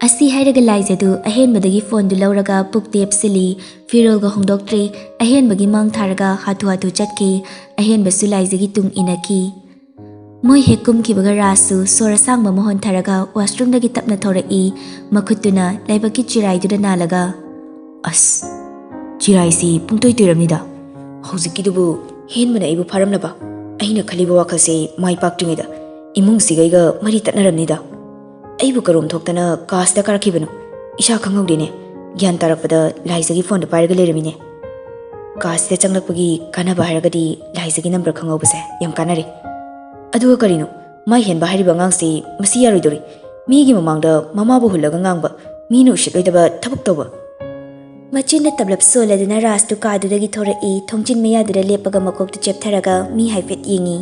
ꯑꯁꯤ ꯍꯥꯏꯔꯒ ꯂꯥꯏꯖꯗꯨ ꯑꯍꯦꯟꯕꯗꯒꯤ ꯐꯣꯟꯗꯨ ꯂꯧꯔꯒ ꯄꯨꯛꯇ ꯌꯦꯞꯁꯤꯜꯂꯤ꯫ ꯐꯤꯔꯣꯜꯒ ꯍꯣꯡꯗꯣꯛꯇ꯭ꯔꯦ꯫ ꯑꯍꯦꯟꯕꯒꯤ ꯃꯥꯡ ꯊꯥꯔꯒ ꯍꯥꯊꯨ ꯍꯥꯊꯨ ꯆꯠꯈꯤ꯫ ꯑꯍꯦꯟꯕꯁꯨ ꯂꯥꯏꯖꯒꯤ ꯇꯨꯡ ꯏꯟꯅꯈꯤ꯫ ꯃꯣꯏ ꯍꯦꯛ ꯀꯨꯝꯈꯤꯕꯒ ꯔꯥꯖꯁꯨ ꯁꯣꯔ ꯑꯁꯥꯡꯕ ꯑꯃ ꯍꯣꯟꯊꯔꯒ ꯋꯥꯁꯔꯨꯝꯗꯒꯤ ꯇꯞꯅ ꯊꯣꯔꯛꯏ꯫ ꯃꯈꯨꯠꯇꯨꯅ ꯂꯥꯏꯕꯛꯀꯤ ꯆꯤꯔꯥꯏꯗꯨꯗ ꯅꯥꯜꯂꯒ, "ꯑꯁ, ꯆꯤꯔꯥꯏꯁꯤ ꯄꯨꯡꯇꯣꯏ ꯇꯣꯏꯔꯝꯅꯤꯗ꯫ ꯍꯧꯖꯤꯛꯀꯤꯗꯨꯕꯨ ꯍꯦꯟꯕꯅ ꯑꯩꯕꯨ ꯐꯥꯔꯝꯂꯕ? ꯑꯩꯅ ꯈꯜꯂꯤꯕ ꯋꯥꯈꯜꯁꯦ ꯃꯥꯏ ꯄꯥꯛꯇ꯭ꯔꯤꯉꯩꯗ ꯏꯃꯨꯡꯁꯤꯒ ꯑꯩꯒ ꯃꯔꯤ ꯇꯠꯅꯔꯝꯅꯤꯗ꯫ ꯑꯩꯕꯨ ꯀꯔꯣꯝ ꯊꯣꯛꯇꯅ ꯀꯥꯁꯤꯗ ꯀꯥꯔꯛꯈꯤꯕꯅꯣ? ꯏꯁꯥ ꯈꯪꯍꯧꯗꯦꯅꯦ꯫ ꯒ꯭ꯌꯥꯟ ꯇꯥꯔꯛꯄꯗ ꯂꯥꯏꯖꯒꯤ ꯐꯣꯟꯗ ꯄꯥꯏꯔꯒ ꯂꯩꯔꯝꯃꯤꯅꯦ꯫ ꯀꯥꯁꯤꯗ ꯆꯪꯂꯛꯄꯒꯤ ꯀꯥꯟꯅꯕ ꯍꯥꯏꯔꯒꯗꯤ ꯂꯥꯏꯖꯒꯤ ꯅꯝꯕꯔ ꯈꯪꯍꯧꯕꯁꯦ ꯌꯥꯝ ꯀꯥꯟꯅꯔꯦ꯫ ꯑꯗꯨꯒ ꯀꯔꯤꯅꯣ, ꯃꯥꯏ ꯍꯦꯟꯕ ꯍꯥꯏꯔꯤꯕ ꯑꯉꯥꯡꯁꯤ ꯃꯁꯤ ꯌꯥꯔꯣꯏꯗꯧꯔꯤ꯫ ꯃꯤꯒꯤ ꯃꯃꯥꯡꯗ ꯃꯃꯥꯕꯨ ꯍꯨꯜꯂꯒ ꯉꯥꯡꯕ, ꯃꯤꯅ ꯎꯁꯤꯠꯂꯣꯏꯗꯕ ꯊꯕꯛ ꯇꯧꯕ"꯫ ꯃꯆꯤꯟꯅ ꯇꯞꯂꯞ ꯁꯣꯜꯂꯗꯨꯅ ꯔꯥꯖꯇꯨ ꯀꯥꯗꯨꯗꯒꯤ ꯊꯣꯔꯛꯏ꯫ ꯊꯣꯡꯖꯤꯟ ꯃꯌꯥꯗꯨꯗ ꯂꯦꯞꯄꯒ ꯃꯀꯣꯛꯇꯨ ꯆꯦꯞꯊꯔꯒ ꯃꯤ ꯍꯥꯏꯐꯦꯠ ꯌꯦꯡꯏ꯫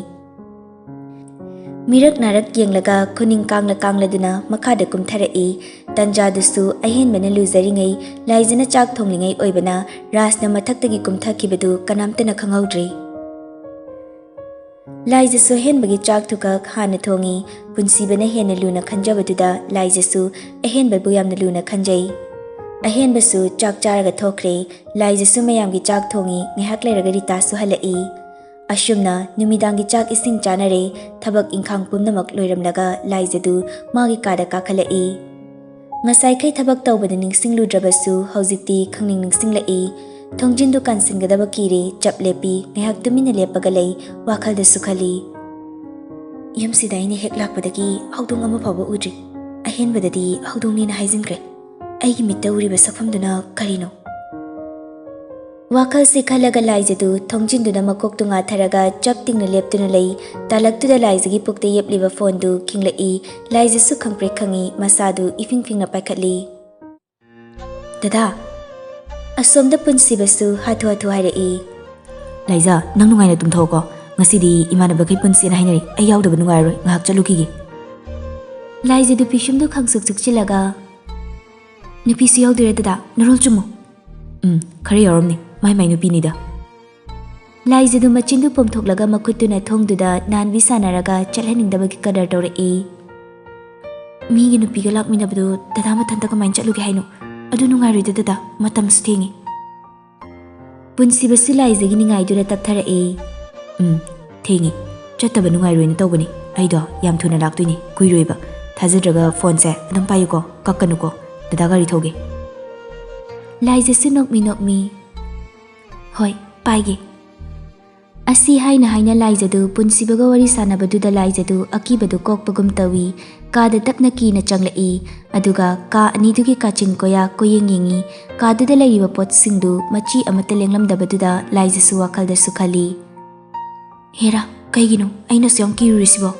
ꯃꯤꯔꯛ ꯅꯥꯔꯛ ꯌꯦꯡꯂꯒ ꯈꯨꯅꯤꯡ ꯀꯥꯡꯂ ꯀꯥꯡꯂꯗꯨꯅ ꯃꯈꯥꯗ ꯀꯨꯝꯊꯔꯛꯏ꯫ ꯇꯟꯖꯥꯗꯨꯁꯨ ꯑꯍꯦꯟꯕꯅ ꯂꯨꯖꯔꯤꯉꯩ, ꯂꯥꯏꯖꯅ ꯆꯥꯛ ꯊꯣꯡꯂꯤꯉꯩ ꯑꯣꯏꯕꯅ ꯔꯥꯖꯅ ꯃꯊꯛꯇꯒꯤ ꯀꯨꯝꯊꯈꯤꯕꯗꯨ ꯀꯅꯥꯝꯇꯅ ꯈꯪꯍꯧꯗ꯭ꯔꯤ꯫ ꯂꯥꯏꯖꯁꯨ ꯑꯍꯦꯟꯕꯒꯤ ꯆꯥꯛ ꯊꯨꯀꯛ ꯍꯥꯟꯅ ꯊꯣꯡꯏ꯫ ꯄꯨꯟꯁꯤꯕꯅ ꯍꯦꯟꯅ ꯂꯨꯅ ꯈꯟꯖꯕꯗꯨꯗ ꯂꯥꯏꯖꯁꯨ ꯑꯍꯦꯟꯕꯕꯨ ꯌꯥꯝꯅ ꯂꯨꯅ ꯈꯟꯖꯩ꯫ ꯑꯍꯦꯟꯕꯁꯨ ꯆꯥꯛ ꯆꯥꯔꯒ ꯊꯣꯛꯈ꯭ꯔꯦ꯫ ꯂꯥꯏꯖꯁꯨ ꯃꯌꯥꯝꯒꯤ ꯆꯥꯛ ꯊꯣꯡꯏ꯫ ꯉꯥꯏꯍꯥꯛ ꯂꯩꯔꯒ ꯔꯤꯇꯥꯁꯨ ꯍꯜꯂꯛꯏ꯫ ꯑꯁꯨꯝꯅ ꯅꯨꯃꯤꯗꯥꯡꯒꯤ ꯆꯥꯛ ꯏꯁꯤꯡ ꯆꯥꯅꯔꯦ꯫ ꯊꯕꯛ ꯏꯪꯈꯥꯡ ꯄꯨꯝꯅꯃꯛ ꯂꯣꯏꯔꯝꯂꯒ ꯂꯥꯏꯖꯗꯨ ꯃꯥꯒꯤ ꯀꯥꯗ ꯀꯥꯈꯠꯂꯛꯏ꯫ ꯉꯁꯥꯏꯈꯩ ꯊꯕꯛ ꯇꯧꯕꯗ ꯅꯤꯡꯁꯤꯡꯂꯨꯗ꯭ꯔꯕꯁꯨ ꯍꯧꯖꯤꯛꯇꯤ ꯈꯪꯅꯤꯡ ꯅꯤꯡꯁꯤꯡꯂꯛꯏ꯫ ꯊꯣꯡꯖꯤꯟꯗꯨ ꯀꯥꯟꯁꯤꯟꯒꯗꯕ ꯀꯤꯔꯦ, ꯆꯞ ꯂꯦꯞꯄꯤ, ꯉꯥꯏꯍꯥꯛ ꯇꯨꯃꯤꯟꯅ ꯂꯦꯞꯄꯒ ꯂꯩ, ꯋꯥꯈꯜꯗꯁꯨ ꯈꯜꯂꯤ꯫ ꯌꯨꯝꯁꯤꯗ ꯑꯩꯅ ꯍꯦꯛ ꯂꯥꯛꯄꯗꯒꯤ ꯍꯧꯗꯣꯡ ꯑꯃ ꯐꯥꯎꯕ ꯎꯗ꯭ꯔꯤ꯫ ꯑꯍꯦꯟꯕꯗꯗꯤ ꯍꯧꯗꯣꯡꯅꯦꯅ ꯍꯥꯏꯖꯤꯟꯈ꯭ꯔꯦ꯫ ꯑꯩꯒꯤ ꯃꯤꯠꯇ ꯎꯔꯤꯕ ꯁꯛꯐꯝꯗꯨꯅ ꯀꯔꯤꯅꯣ? ꯋꯥꯈꯜꯁꯤ ꯈꯜꯂꯒ ꯂꯥꯏꯖꯗꯨ ꯊꯣꯡꯖꯤꯟꯗꯨꯅ ꯃꯀꯣꯛꯇꯨ ꯉꯥꯊꯔꯒ ꯆꯞ ꯇꯤꯡꯅ ꯂꯦꯞꯇꯨꯅ ꯂꯩ꯫ ꯇꯥꯂꯛꯇꯨꯗ ꯂꯥꯏꯖꯒꯤ ꯄꯨꯛꯇ ꯌꯦꯞꯂꯤꯕ ꯐꯣꯟꯗꯨ ꯈꯤꯡꯂꯛꯏ꯫ ꯂꯥꯏꯖꯁꯨ ꯈꯪꯄ꯭ꯔꯦꯛ ꯈꯪꯏ, ꯃꯁꯥꯗꯨ ꯏꯐꯤꯡ ꯐꯤꯡꯅ ꯄꯥꯏꯈꯠꯂꯤ꯫ "ꯗꯗꯥ!" ꯑꯁꯣꯝꯗ ꯄꯨꯟꯁꯤꯕꯁꯨ ꯍꯥꯊꯨ ꯍꯥꯊꯨ ꯍꯥꯏꯔꯛꯏ꯫ "ꯂꯥꯏꯖ, ꯅꯪ ꯅꯨꯡꯉꯥꯏꯅ ꯇꯨꯝꯊꯣꯛꯑꯣꯀꯣ꯫ ꯉꯁꯤꯗꯤ ꯏꯃꯥꯟꯅꯕꯈꯩ ꯄꯨꯟꯁꯦꯅ ꯍꯥꯏꯅꯔꯤ꯫ ꯑꯩ ꯌꯥꯎꯗꯕ ꯅꯨꯡꯉꯥꯏꯔꯔꯣꯏ꯫ ꯉꯥꯏꯍꯥꯛ ꯆꯠꯂꯨꯈꯤꯒꯦ꯫" ꯂꯥꯏꯖꯗꯨ ꯄꯤꯁꯨꯝꯗꯨ ꯈꯪꯁꯨꯛ ꯁꯨꯛꯆꯤꯜꯂꯒ, "ꯅꯨꯄꯤꯁꯨ ꯌꯥꯎꯗꯣꯏꯔꯥ ꯗꯗꯥ? ꯅꯔꯣꯜ ꯆꯨꯝꯃꯨ꯫" "ꯎꯝ, ꯈꯔ ꯌꯥꯎꯔꯝꯅꯤ꯫ ꯃꯥꯏ ꯃꯥꯏ ꯅꯨꯄꯤꯅꯤꯗ꯫" ꯂꯥꯏꯖꯗꯨ ꯃꯆꯤꯟꯗꯨ ꯄꯣꯝꯊꯣꯛꯂꯒ ꯃꯈꯨꯠꯇꯨꯅ ꯊꯣꯡꯗꯨꯗ ꯅꯥꯟꯕꯤ ꯁꯥꯟꯅꯔꯒ ꯆꯠꯍꯟꯅꯤꯡꯗꯕꯒꯤ ꯀꯗꯔ ꯇꯧꯔꯛꯏ꯫ "ꯃꯤꯒꯤ ꯅꯨꯄꯤꯒ ꯂꯥꯛꯃꯤꯟꯅꯕꯗꯨ ꯗꯗꯥ ꯃꯊꯟꯇ ꯀꯃꯥꯏꯅ ꯆꯠꯂꯨꯒꯦ ꯍꯥꯏꯅꯣ? ꯑꯗꯨ ꯅꯨꯡꯉꯥꯏꯔꯣꯏꯗ ꯗꯗꯥ, ꯃꯇꯝꯁꯨ ꯊꯦꯡꯉꯤ꯫" ꯄꯨꯟꯁꯤꯕꯁꯨ ꯂꯥꯏꯖꯒꯤ ꯅꯤꯡꯉꯥꯏꯗꯨꯅ ꯇꯞꯊꯔꯛꯏ꯫ "ꯎꯝ, ꯊꯦꯡꯉꯤ꯫ ꯆꯠꯇꯕ ꯅꯨꯡꯉꯥꯏꯔꯣꯏꯅ ꯇꯧꯕꯅꯤ꯫ ꯑꯩꯗꯣ ꯌꯥꯝ ꯊꯨꯅ ꯂꯥꯛꯇꯣꯏꯅꯤ, ꯀꯨꯏꯔꯣꯏꯕ꯫ ꯊꯥꯖꯗ꯭ꯔꯒ ꯐꯣꯟꯁꯦ ꯑꯗꯨꯝ ꯄꯥꯏꯌꯨꯀꯣ, ꯀꯛꯀꯅꯨꯀꯣ꯫ ꯗꯗꯥ ꯒꯥꯔꯤ ꯊꯧꯒꯦ꯫" ꯂꯥꯏꯖꯁꯨ ꯅꯣꯛꯃꯤ ꯅꯣꯛꯃꯤ, "ꯍꯣꯏ, ꯄꯥꯏꯒꯦ꯫" ꯑꯁꯤ ꯍꯥꯏꯅ ꯍꯥꯏꯅ ꯂꯥꯏꯖꯗꯨ ꯄꯨꯟꯁꯤꯕꯒ ꯋꯥꯔꯤ ꯁꯥꯟꯅꯕꯗꯨꯗ ꯂꯥꯏꯖꯗꯨ ꯑꯀꯤꯕꯗꯨ ꯀꯣꯛꯄꯒꯨꯝ ꯇꯧꯏ꯫ ꯀꯥꯗ ꯇꯞꯅ ꯀꯤꯅ ꯆꯪꯂꯛꯏ꯫ ꯑꯗꯨꯒ ꯀꯥ ꯑꯅꯤꯗꯨꯒꯤ ꯀꯥꯆꯤꯟ ꯀꯣꯌꯥ ꯀꯣꯌꯦꯡ ꯌꯦꯡꯏ꯫ ꯀꯥꯗꯨꯗ ꯂꯩꯔꯤꯕ ꯄꯣꯠꯁꯤꯡꯗꯨ ꯃꯆꯤ ꯑꯃꯠꯇ ꯂꯦꯡꯂꯝꯗꯕꯗꯨꯗ ꯂꯥꯏꯖꯁꯨ ꯋꯥꯈꯜꯗꯁꯨ ꯈꯜꯂꯤ꯫ "ꯍꯦꯔꯥ, ꯀꯩꯒꯤꯅꯣ ꯑꯩꯅꯁꯨ ꯌꯥꯝ ꯀꯤꯔꯨꯔꯤꯁꯤꯕꯣ?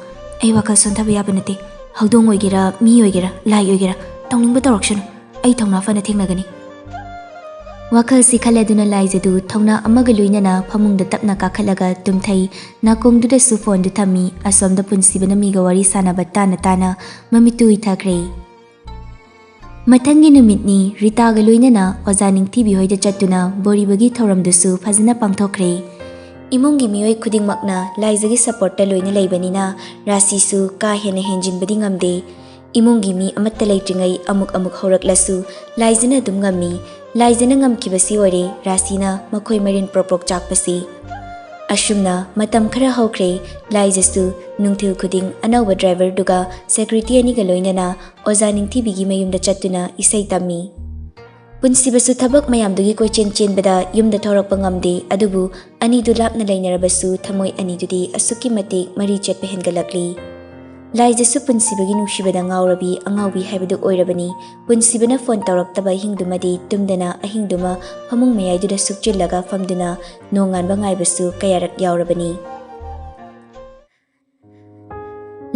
ꯑꯩ ꯋꯥꯈꯜ ꯁꯣꯟꯊꯕ ꯌꯥꯕ ꯅꯠꯇꯦ꯫ ꯍꯧꯗꯣꯡ ꯑꯣꯏꯒꯦꯔꯥ, ꯃꯤ ꯑꯣꯏꯒꯦꯔꯥ, ꯂꯥꯏ ꯑꯣꯏꯒꯦꯔꯥ, ꯇꯧꯅꯤꯡꯕ ꯇꯧꯔꯛꯁꯅꯨ꯫ ꯑꯩ ꯊꯧꯅꯥ ꯐꯅ ꯊꯦꯡꯅꯒꯅꯤ꯫" ꯋꯥꯈꯜꯁꯤ ꯈꯜꯂꯗꯨꯅ ꯂꯥꯏꯖꯗꯨ ꯊꯧꯅꯥ ꯑꯃꯒ ꯂꯣꯏꯅꯅ ꯐꯃꯨꯡꯗ ꯇꯞꯅ ꯀꯥꯈꯠꯂꯒ ꯇꯨꯝꯊꯩ꯫ ꯅꯥꯀꯣꯡꯗꯨꯗꯁꯨ ꯐꯣꯟꯗꯨ ꯊꯝꯃꯤ꯫ ꯑꯁꯣꯝꯗ ꯄꯨꯟꯁꯤꯕꯅ ꯃꯤꯒ ꯋꯥꯔꯤ ꯁꯥꯟꯅꯕ ꯇꯥꯅ ꯇꯥꯅ ꯃꯃꯤꯠꯇꯨ ꯎꯏꯊꯈ꯭ꯔꯦ꯫ ꯃꯊꯪꯒꯤ ꯅꯨꯃꯤꯠꯅꯤ꯫ ꯔꯤꯇꯥꯒ ꯂꯣꯏꯅꯅ ꯑꯣꯖꯥ ꯅꯤꯡꯊꯤꯕꯤ ꯍꯣꯏꯗ ꯆꯠꯇꯨꯅ ꯕꯣꯔꯤꯕꯒꯤ ꯊꯧꯔꯝꯗꯨꯁꯨ ꯐꯖꯅ ꯄꯥꯡꯊꯣꯛꯈ꯭ꯔꯦ꯫ ꯏꯃꯨꯡꯒꯤ ꯃꯤꯑꯣꯏ ꯈꯨꯗꯤꯡꯃꯛꯅ ꯂꯥꯏꯖꯒꯤ ꯁꯄꯣꯔꯠꯇ ꯂꯣꯏꯅ ꯂꯩꯕꯅꯤꯅ ꯔꯥꯁꯤꯁꯨ ꯀꯥ ꯍꯦꯟꯅ ꯍꯦꯟꯖꯤꯟꯕꯗꯤ ꯉꯝꯗꯦ꯫ ꯏꯃꯨꯡꯒꯤ ꯃꯤ ꯑꯃꯠꯇ ꯂꯩꯇ꯭ꯔꯤꯉꯩ ꯑꯃꯨꯛ ꯑꯃꯨꯛ ꯍꯧꯔꯛꯂꯁꯨ ꯂꯥꯏꯖꯅ ꯑꯗꯨꯝ ꯉꯝꯃꯤ꯫ ꯂꯥꯏꯖꯅ ꯉꯝꯈꯤꯕꯁꯤ ꯑꯣꯏꯔꯦ ꯔꯥꯁꯤꯅ ꯃꯈꯣꯏ ꯃꯔꯤꯟ ꯄ꯭ꯔꯣꯛ ꯄ꯭ꯔꯣꯛ ꯆꯥꯛꯄꯁꯤ꯫ ꯑꯁꯨꯝꯅ ꯃꯇꯝ ꯈꯔ ꯍꯧꯈ꯭ꯔꯦ꯫ ꯂꯥꯏꯖꯁꯨ ꯅꯨꯡꯊꯤꯜ ꯈꯨꯗꯤꯡ ꯑꯅꯧꯕ ꯗ꯭ꯔꯥꯏꯚꯔꯗꯨꯒ ꯁꯦꯀ꯭ꯌꯨꯔꯤꯇꯤ ꯑꯅꯤꯒ ꯂꯣꯏꯅꯅ ꯑꯣꯖꯥ ꯅꯤꯡꯊꯤꯕꯤꯒꯤ ꯃꯌꯨꯝꯗ ꯆꯠꯇꯨꯅ ꯏꯁꯩ ꯇꯝꯃꯤ꯫ ꯄꯨꯟꯁꯤꯕꯁꯨ ꯊꯕꯛ ꯃꯌꯥꯝꯗꯨꯒꯤ ꯀꯣꯏꯆꯦꯟ ꯆꯦꯟꯕꯗ ꯌꯨꯝꯗ ꯊꯣꯔꯛꯄ ꯉꯝꯗꯦ, ꯑꯗꯨꯕꯨ ꯑꯅꯤꯗꯨ ꯂꯥꯞꯅ ꯂꯩꯅꯔꯕꯁꯨ ꯊꯃꯣꯏ ꯑꯅꯤꯗꯨꯗꯤ ꯑꯁꯨꯛꯀꯤ ꯃꯇꯤꯛ ꯃꯔꯤ ꯆꯠꯄ ꯍꯦꯟꯒꯠꯂꯛꯂꯤ꯫ ꯂꯥꯏꯖꯁꯨ ꯄꯨꯟꯁꯤꯕꯒꯤ ꯅꯨꯡꯁꯤꯕꯗ ꯉꯥꯎꯔꯕꯤ ꯑꯉꯥꯎꯕꯤ ꯍꯥꯏꯕꯗꯨ ꯑꯣꯏꯔꯕꯅꯤ꯫ ꯄꯨꯟꯁꯤꯕꯅ ꯐꯣꯟ ꯇꯧꯔꯛꯇꯕ ꯑꯍꯤꯡꯗꯨꯃꯗꯤ ꯇꯨꯝꯗꯅ ꯑꯍꯤꯡꯗꯨꯃ ꯐꯃꯨꯡ ꯃꯌꯥꯏꯗꯨꯗ ꯁꯨꯛꯆꯤꯜꯂꯒ ꯐꯝꯗꯨꯅ ꯅꯣꯡꯉꯥꯟꯕ ꯉꯥꯏꯕꯁꯨ ꯀꯌꯥꯔꯛ ꯌꯥꯎꯔꯕꯅꯤ꯫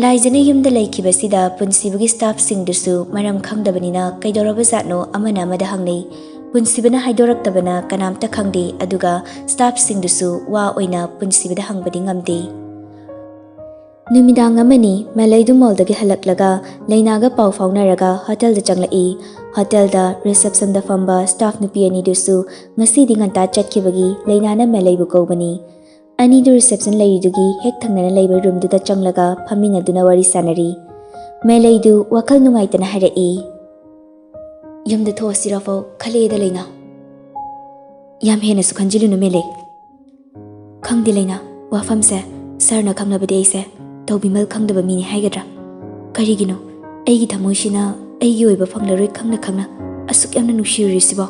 ꯂꯥꯏꯖꯅ ꯌꯨꯝꯗ ꯂꯩꯈꯤꯕꯁꯤꯗ ꯄꯨꯟꯁꯤꯕꯒꯤ ꯁ꯭ꯇꯥꯐꯁꯤꯡꯗꯨꯁꯨ ꯃꯔꯝ ꯈꯪꯗꯕꯅꯤꯅ ꯀꯩꯗꯧꯔꯕꯖꯥꯠꯅꯣ ꯑꯃꯅ ꯑꯃꯗ ꯍꯪꯅꯩ꯫ ꯄꯨꯟꯁꯤꯕꯅ ꯍꯥꯏꯗꯣꯔꯛꯇꯕꯅ ꯀꯅꯥꯝꯇ ꯈꯪꯗꯦ, ꯑꯗꯨꯒ ꯁ꯭ꯇꯥꯐꯁꯤꯡꯗꯨꯁꯨ ꯋꯥ ꯑꯣꯏꯅ ꯄꯨꯟꯁꯤꯕꯗ ꯍꯪꯕꯗꯤ ꯉꯝꯗꯦ꯫ ꯅꯨꯃꯤꯗꯥꯡ ꯑꯃꯅꯤ ꯃꯦꯂꯩꯗꯨ ꯃꯣꯜꯗꯒꯤ ꯍꯜꯂꯛꯂꯒ ꯂꯩꯅꯥꯒ ꯄꯥꯎ ꯐꯥꯎꯅꯔꯒ ꯍꯣꯇꯦꯜꯗ ꯆꯪꯂꯛꯏ꯫ ꯍꯣꯇꯦꯜꯗ ꯔꯤꯁꯦꯞꯁꯟꯗ ꯐꯝꯕ ꯁ꯭ꯇꯥꯐ ꯅꯨꯄꯤ ꯑꯅꯤꯗꯨꯁꯨ ꯉꯁꯤꯗꯤ ꯉꯟꯇꯥ ꯆꯠꯈꯤꯕꯒꯤ ꯂꯩꯅꯥꯅ ꯃꯦꯂꯩꯕꯨ ꯀꯧꯕꯅꯤ꯫ ꯑꯅꯤꯗꯨ ꯔꯤꯁꯦꯞꯁꯟ ꯂꯩꯔꯤꯗꯨꯒꯤ ꯍꯦꯛ ꯊꯪꯅꯅ ꯂꯩꯕ ꯔꯨꯝꯗꯨꯗ ꯆꯪꯂꯒ ꯐꯝꯃꯤꯟꯅꯗꯨꯅ ꯋꯥꯔꯤ ꯁꯥꯟꯅꯔꯤ꯫ ꯃꯦꯂꯩꯗꯨ ꯋꯥꯈꯜ ꯅꯨꯡꯉꯥꯏꯇꯅ ꯍꯥꯏꯔꯛꯏ, "ꯌꯨꯝꯗ ꯊꯣꯛꯑꯁꯤꯔ ꯐꯥꯎ ꯈꯜꯂꯦꯗ ꯂꯩꯅꯥ꯫ ꯌꯥꯝ ꯍꯦꯟꯅꯁꯨ ꯈꯟꯖꯤꯜꯂꯨꯅꯨ ꯃꯦꯂꯩ꯫ ꯈꯪꯗꯦ ꯂꯩꯅꯥ, ꯋꯥꯐꯝꯁꯦ ꯁꯥꯔꯅ ꯈꯪꯂꯕꯗꯤ ꯑꯩꯁꯦ ꯇꯧꯕꯤꯃꯜ ꯈꯪꯗꯕ ꯃꯤꯅꯤ ꯍꯥꯏꯒꯗ꯭ꯔꯥ? ꯀꯔꯤꯒꯤꯅꯣ ꯑꯩꯒꯤ ꯊꯃꯣꯏꯁꯤꯅ ꯑꯩꯒꯤ ꯑꯣꯏꯕ ꯐꯪꯂꯔꯣꯏ ꯈꯪꯅ ꯈꯪꯅ ꯑꯁꯨꯛ ꯌꯥꯝꯅ ꯅꯨꯡꯁꯤꯔꯨꯔꯤꯁꯤꯕꯣ?"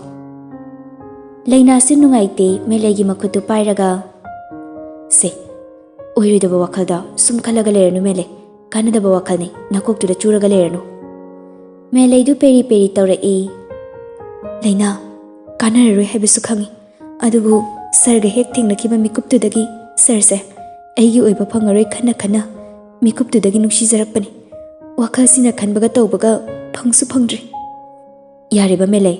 ꯂꯩꯅꯥꯁꯨ ꯅꯨꯡꯉꯥꯏꯇꯦ ꯃꯦꯂꯩꯒꯤ ꯃꯈꯨꯠꯇꯨ ꯄꯥꯏꯔꯒ, "ꯁꯦ, ꯑꯣꯏꯔꯣꯏꯗꯕ ꯋꯥꯈꯜꯗ ꯁꯨꯝ ꯈꯜꯂꯒ ꯂꯩꯔꯅꯨ ꯃꯦꯂꯩ, ꯀꯥꯟꯅꯗꯕ ꯋꯥꯈꯜꯅꯤ, ꯅꯀꯣꯛꯇꯨꯗ ꯆꯨꯔꯒ ꯂꯩꯔꯅꯨ꯫" ꯃꯦꯂꯩꯗꯨ ꯄꯦꯔꯤ ꯄꯦꯔꯤ ꯇꯧꯔꯛꯏ꯫ "ꯂꯩꯅꯥ, ꯀꯥꯟꯅꯔꯔꯣꯏ ꯍꯥꯏꯕꯁꯨ ꯈꯪꯏ, ꯑꯗꯨꯕꯨ ꯁꯥꯔꯒ ꯍꯦꯛ ꯊꯦꯡꯅꯈꯤꯕ ꯃꯤꯀꯨꯞꯇꯨꯗꯒꯤ ꯁꯥꯔꯁꯦ ꯑꯩꯒꯤ ꯑꯣꯏꯕ ꯐꯪꯉꯔꯣꯏ ꯈꯟꯅ ꯈꯟꯅ ꯃꯤꯀꯨꯞꯇꯨꯗꯒꯤ ꯅꯨꯡꯁꯤꯖꯔꯛꯄꯅꯤ꯫ ꯋꯥꯈꯜꯁꯤꯅ ꯈꯟꯕꯒ ꯇꯧꯕꯒ ꯐꯪꯁꯨ ꯐꯪꯗ꯭ꯔꯤ꯫" "ꯌꯥꯔꯦꯕ ꯃꯦꯂꯩ,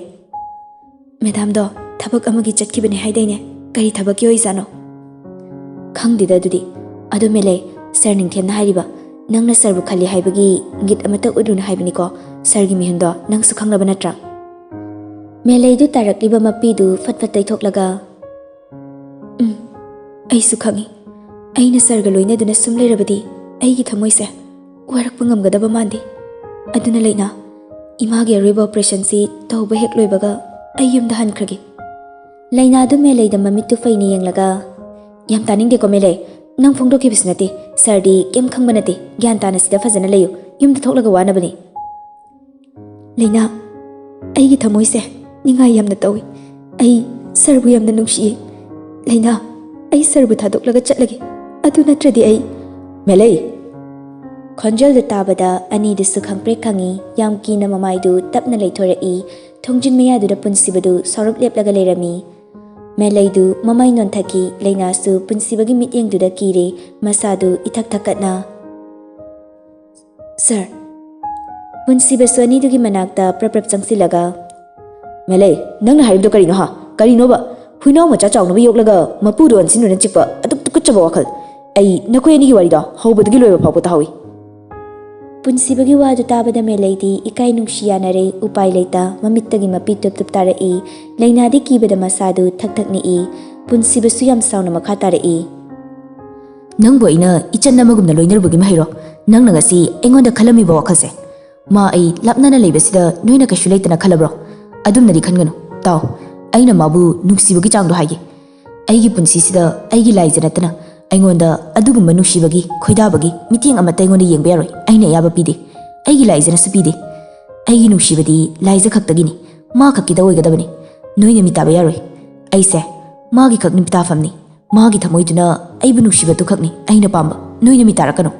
ꯃꯦꯗꯥꯝꯗꯣ ꯊꯕꯛ ꯑꯃꯒꯤ ꯆꯠꯈꯤꯕꯅꯦ ꯍꯥꯏꯗꯥꯏꯅꯦ? ꯀꯔꯤ ꯊꯕꯛꯀꯤ ꯑꯣꯏꯖꯥꯠꯅꯣ?" "ꯈꯪꯗꯦꯗ ꯑꯗꯨꯗꯤ꯫ ꯑꯗꯣ ꯃꯦꯂꯩ, ꯁꯥꯔ ꯅꯤꯡꯊꯦꯝꯅ ꯍꯥꯏꯔꯤꯕ ꯅꯪꯅ ꯁꯥꯔꯕꯨ ꯈꯜꯂꯤ ꯍꯥꯏꯕꯒꯤ ꯏꯪꯒꯤꯠ ꯑꯃꯠꯇ ꯎꯠꯂꯨꯅꯨ ꯍꯥꯏꯕꯅꯤꯀꯣ꯫ ꯁꯥꯔꯒꯤ ꯃꯤꯍꯨꯟꯗꯣ ꯅꯪꯁꯨ ꯈꯪꯂꯕ ꯅꯠꯇ꯭ꯔꯥ?" ꯃꯦꯂꯩꯗꯨ ꯇꯥꯔꯛꯂꯤꯕ ꯃꯄꯤꯗꯨ ꯐꯠ ꯐꯠ ꯇꯩꯊꯣꯛꯂꯒ, "ꯎꯝ, ꯑꯩꯁꯨ ꯈꯪꯏ꯫ ꯑꯩꯅ ꯁꯥꯔꯒ ꯂꯣꯏꯅꯗꯨꯅ ꯁꯨꯝ ꯂꯩꯔꯕꯗꯤ ꯑꯩꯒꯤ ꯊꯃꯣꯏꯁꯦ ꯋꯥꯔꯛꯄ ꯉꯝꯒꯗꯕ ꯃꯥꯟꯗꯦ꯫ ꯑꯗꯨꯅ ꯂꯩꯅꯥ, ꯏꯃꯥꯒꯤ ꯑꯔꯣꯏꯕ ꯑꯣꯄꯔꯦꯁꯟꯁꯤ ꯇꯧꯕ ꯍꯦꯛ ꯂꯣꯏꯕꯒ ꯑꯩ ꯌꯨꯝꯗ ꯍꯟꯈ꯭ꯔꯒꯦ꯫" ꯂꯩꯅꯥꯗꯨ ꯃꯦꯂꯩꯗ ꯃꯃꯤꯠꯇꯨ ꯐꯩꯅ ꯌꯦꯡꯂꯒ, "ꯌꯥꯝ ꯇꯥꯅꯤꯡꯗꯦꯀꯣ ꯃꯦꯂꯩ, ꯅꯪ ꯐꯣꯡꯗꯣꯛꯈꯤꯕꯁꯨ ꯅꯠꯇꯦ, ꯁꯥꯔꯗꯤ ꯀꯩꯝ ꯈꯪꯕ ꯅꯠꯇꯦ, ꯒ꯭ꯌꯥꯟ ꯇꯥꯅ ꯁꯤꯗ ꯐꯖꯅ ꯂꯩꯌꯨ, ꯌꯨꯝꯗ ꯊꯣꯛꯂꯒ ꯋꯥꯅꯕꯅꯤ꯫" "ꯂꯩꯅꯥ, ꯑꯩꯒꯤ ꯊꯃꯣꯏꯁꯦ ꯅꯤꯡꯉꯥꯏ ꯌꯥꯝꯅ ꯇꯧꯏ꯫ ꯑꯩ ꯁꯥꯔꯕꯨ ꯌꯥꯝꯅ ꯅꯨꯡꯁꯤꯌꯦ꯫ ꯂꯩꯅꯥ, ꯑꯩ ꯁꯥꯔꯕꯨ ꯊꯥꯗꯣꯛꯂꯒ ꯆꯠꯂꯒꯦ꯫ ꯑꯗꯨ ꯅꯠꯇ꯭ꯔꯗꯤ ꯑꯩ꯫ ꯃꯦꯂꯩ! ꯈꯣꯟꯖꯦꯜꯗꯨ ꯇꯥꯕꯗ ꯑꯅꯤꯗꯨꯁꯨ ꯈꯪꯄ꯭ꯔꯦꯛ ꯈꯪꯏ꯫ ꯌꯥꯝ ꯀꯤꯅ ꯃꯃꯥꯏꯗꯨ ꯇꯞꯅ ꯂꯩꯊꯣꯔꯛꯏ꯫ ꯊꯣꯡꯖꯤꯟ ꯃꯌꯥꯗꯨꯗ ꯄꯨꯟꯁꯤꯕꯗꯨ ꯁꯥꯎꯔꯞ ꯂꯦꯞꯂꯒ ꯂꯩꯔꯝꯃꯤ꯫ ꯃꯦꯂꯩꯗꯨ ꯃꯃꯥꯏ ꯅꯣꯟꯊꯈꯤ꯫ ꯂꯩꯅꯥꯁꯨ ꯄꯨꯟꯁꯤꯕꯒꯤ ꯃꯤꯠꯌꯦꯡꯗꯨꯗ ꯀꯤꯔꯦ꯫ ꯃꯁꯥꯗꯨ ꯏꯊꯛ ꯊꯛꯀꯠꯅ, "ꯁꯥꯔ!" ꯄꯨꯟꯁꯤꯕꯁꯨ ꯑꯅꯤꯗꯨꯒꯤ ꯃꯅꯥꯛꯇ ꯄ꯭ꯔꯞ ꯄ꯭ꯔꯞ ꯆꯪꯁꯤꯜꯂꯒ, "ꯃꯦꯂꯩ, ꯅꯪꯅ ꯍꯥꯏꯔꯤꯕꯗꯣ ꯀꯔꯤꯅꯣ ꯍꯥ? ꯀꯔꯤꯅꯣꯕ? ꯍꯨꯏꯅꯥꯎ ꯃꯆꯥ ꯆꯥꯎꯅꯕ ꯌꯣꯛꯂꯒ ꯃꯄꯨꯗꯣ ꯑꯣꯟꯁꯤꯟꯗꯨꯅ ꯆꯤꯛꯄ, ꯑꯗꯨꯛ ꯇꯨꯀꯠꯆꯕ ꯋꯥꯈꯜ! ꯑꯩ ꯅꯈꯣꯏ ꯑꯅꯤꯒꯤ ꯋꯥꯔꯤꯗꯣ ꯍꯧꯕꯗꯒꯤ ꯂꯣꯏꯕ ꯐꯥꯎꯕ ꯇꯥꯍꯧꯏ꯫" ꯄꯨꯟꯁꯤꯕꯒꯤ ꯋꯥꯗꯨ ꯇꯥꯕꯗ ꯃꯦꯂꯩꯗꯤ ꯏꯀꯥꯏ ꯅꯨꯡꯁꯤ ꯌꯥꯅꯔꯦ꯫ ꯎꯄꯥꯏ ꯂꯩꯇ ꯃꯃꯤꯠꯇꯒꯤ ꯃꯄꯤ ꯇꯨꯞ ꯇꯨꯞ ꯇꯥꯔꯛꯏ꯫ ꯂꯩꯅꯥꯗꯤ ꯀꯤꯕꯗ ꯃꯁꯥꯗꯨ ꯊꯛ ꯊꯛ ꯅꯤꯛꯏ꯫ ꯄꯨꯟꯁꯤꯕꯁꯨ ꯌꯥꯝ ꯁꯥꯎꯅ ꯃꯈꯥ ꯇꯥꯔꯛꯏ꯫ "ꯅꯪꯕꯨ ꯑꯩꯅ ꯏꯆꯟ ꯑꯃꯒꯨꯝꯅ ꯂꯣꯏꯅꯔꯨꯕꯒꯤ ꯃꯍꯩꯔꯣ ꯅꯪꯅ ꯉꯁꯤ ꯑꯩꯉꯣꯟꯗ ꯈꯜꯂꯝꯃꯤꯕ ꯋꯥꯈꯜꯁꯦ? ꯃꯥ ꯑꯩ ꯂꯥꯞꯅꯅ ꯂꯩꯕꯁꯤꯗ ꯅꯣꯏꯅ ꯀꯩꯁꯨ ꯂꯩꯇꯅ ꯈꯜꯂꯕ꯭ꯔꯣ? ꯑꯗꯨꯝꯅꯗꯤ ꯈꯟꯒꯅꯨ꯫ ꯇꯥꯎ, ꯑꯩꯅ ꯃꯥꯕꯨ ꯅꯨꯡꯁꯤꯕꯒꯤ ꯆꯥꯡꯗꯣ ꯍꯥꯏꯒꯦ꯫ ꯑꯩꯒꯤ ꯄꯨꯟꯁꯤꯁꯤꯗ ꯑꯩꯒꯤ ꯂꯥꯏꯖ ꯅꯠꯇꯅ ꯑꯩꯉꯣꯟꯗ ꯑꯗꯨꯒꯨꯝꯕ ꯅꯨꯡꯁꯤꯕꯒꯤ ꯈꯣꯏꯗꯥꯕꯒꯤ ꯃꯤꯠꯌꯦꯡ ꯑꯃꯠꯇ ꯑꯩꯉꯣꯟꯗ ꯌꯦꯡꯕ ꯌꯥꯔꯣꯏ꯫ ꯑꯩꯅ ꯑꯌꯥꯕ ꯄꯤꯗꯦ꯫ ꯑꯩꯒꯤ ꯂꯥꯏꯖꯅꯁꯨ ꯄꯤꯗꯦ꯫ ꯑꯩꯒꯤ ꯅꯨꯡꯁꯤꯕꯗꯤ ꯂꯥꯏꯖ ꯈꯛꯇꯒꯤꯅꯤ꯫ ꯃꯥ ꯈꯛꯀꯤꯗ ꯑꯣꯏꯒꯗꯕꯅꯤ꯫ ꯅꯣꯏꯅ ꯃꯤꯇꯥꯕ ꯌꯥꯔꯣꯏ꯫ ꯑꯩꯁꯦ ꯃꯥꯒꯤ ꯈꯛ ꯃꯤꯇꯥꯐꯝꯅꯤ꯫ ꯃꯥꯒꯤ ꯊꯃꯣꯏꯗꯨꯅ ꯑꯩꯕꯨ ꯅꯨꯡꯁꯤꯕꯗꯨ ꯈꯛꯅꯤ ꯑꯩꯅ ꯄꯥꯝꯕ꯫ ꯅꯣꯏꯅ ꯃꯤꯇꯥꯔꯛꯀꯅꯨ꯫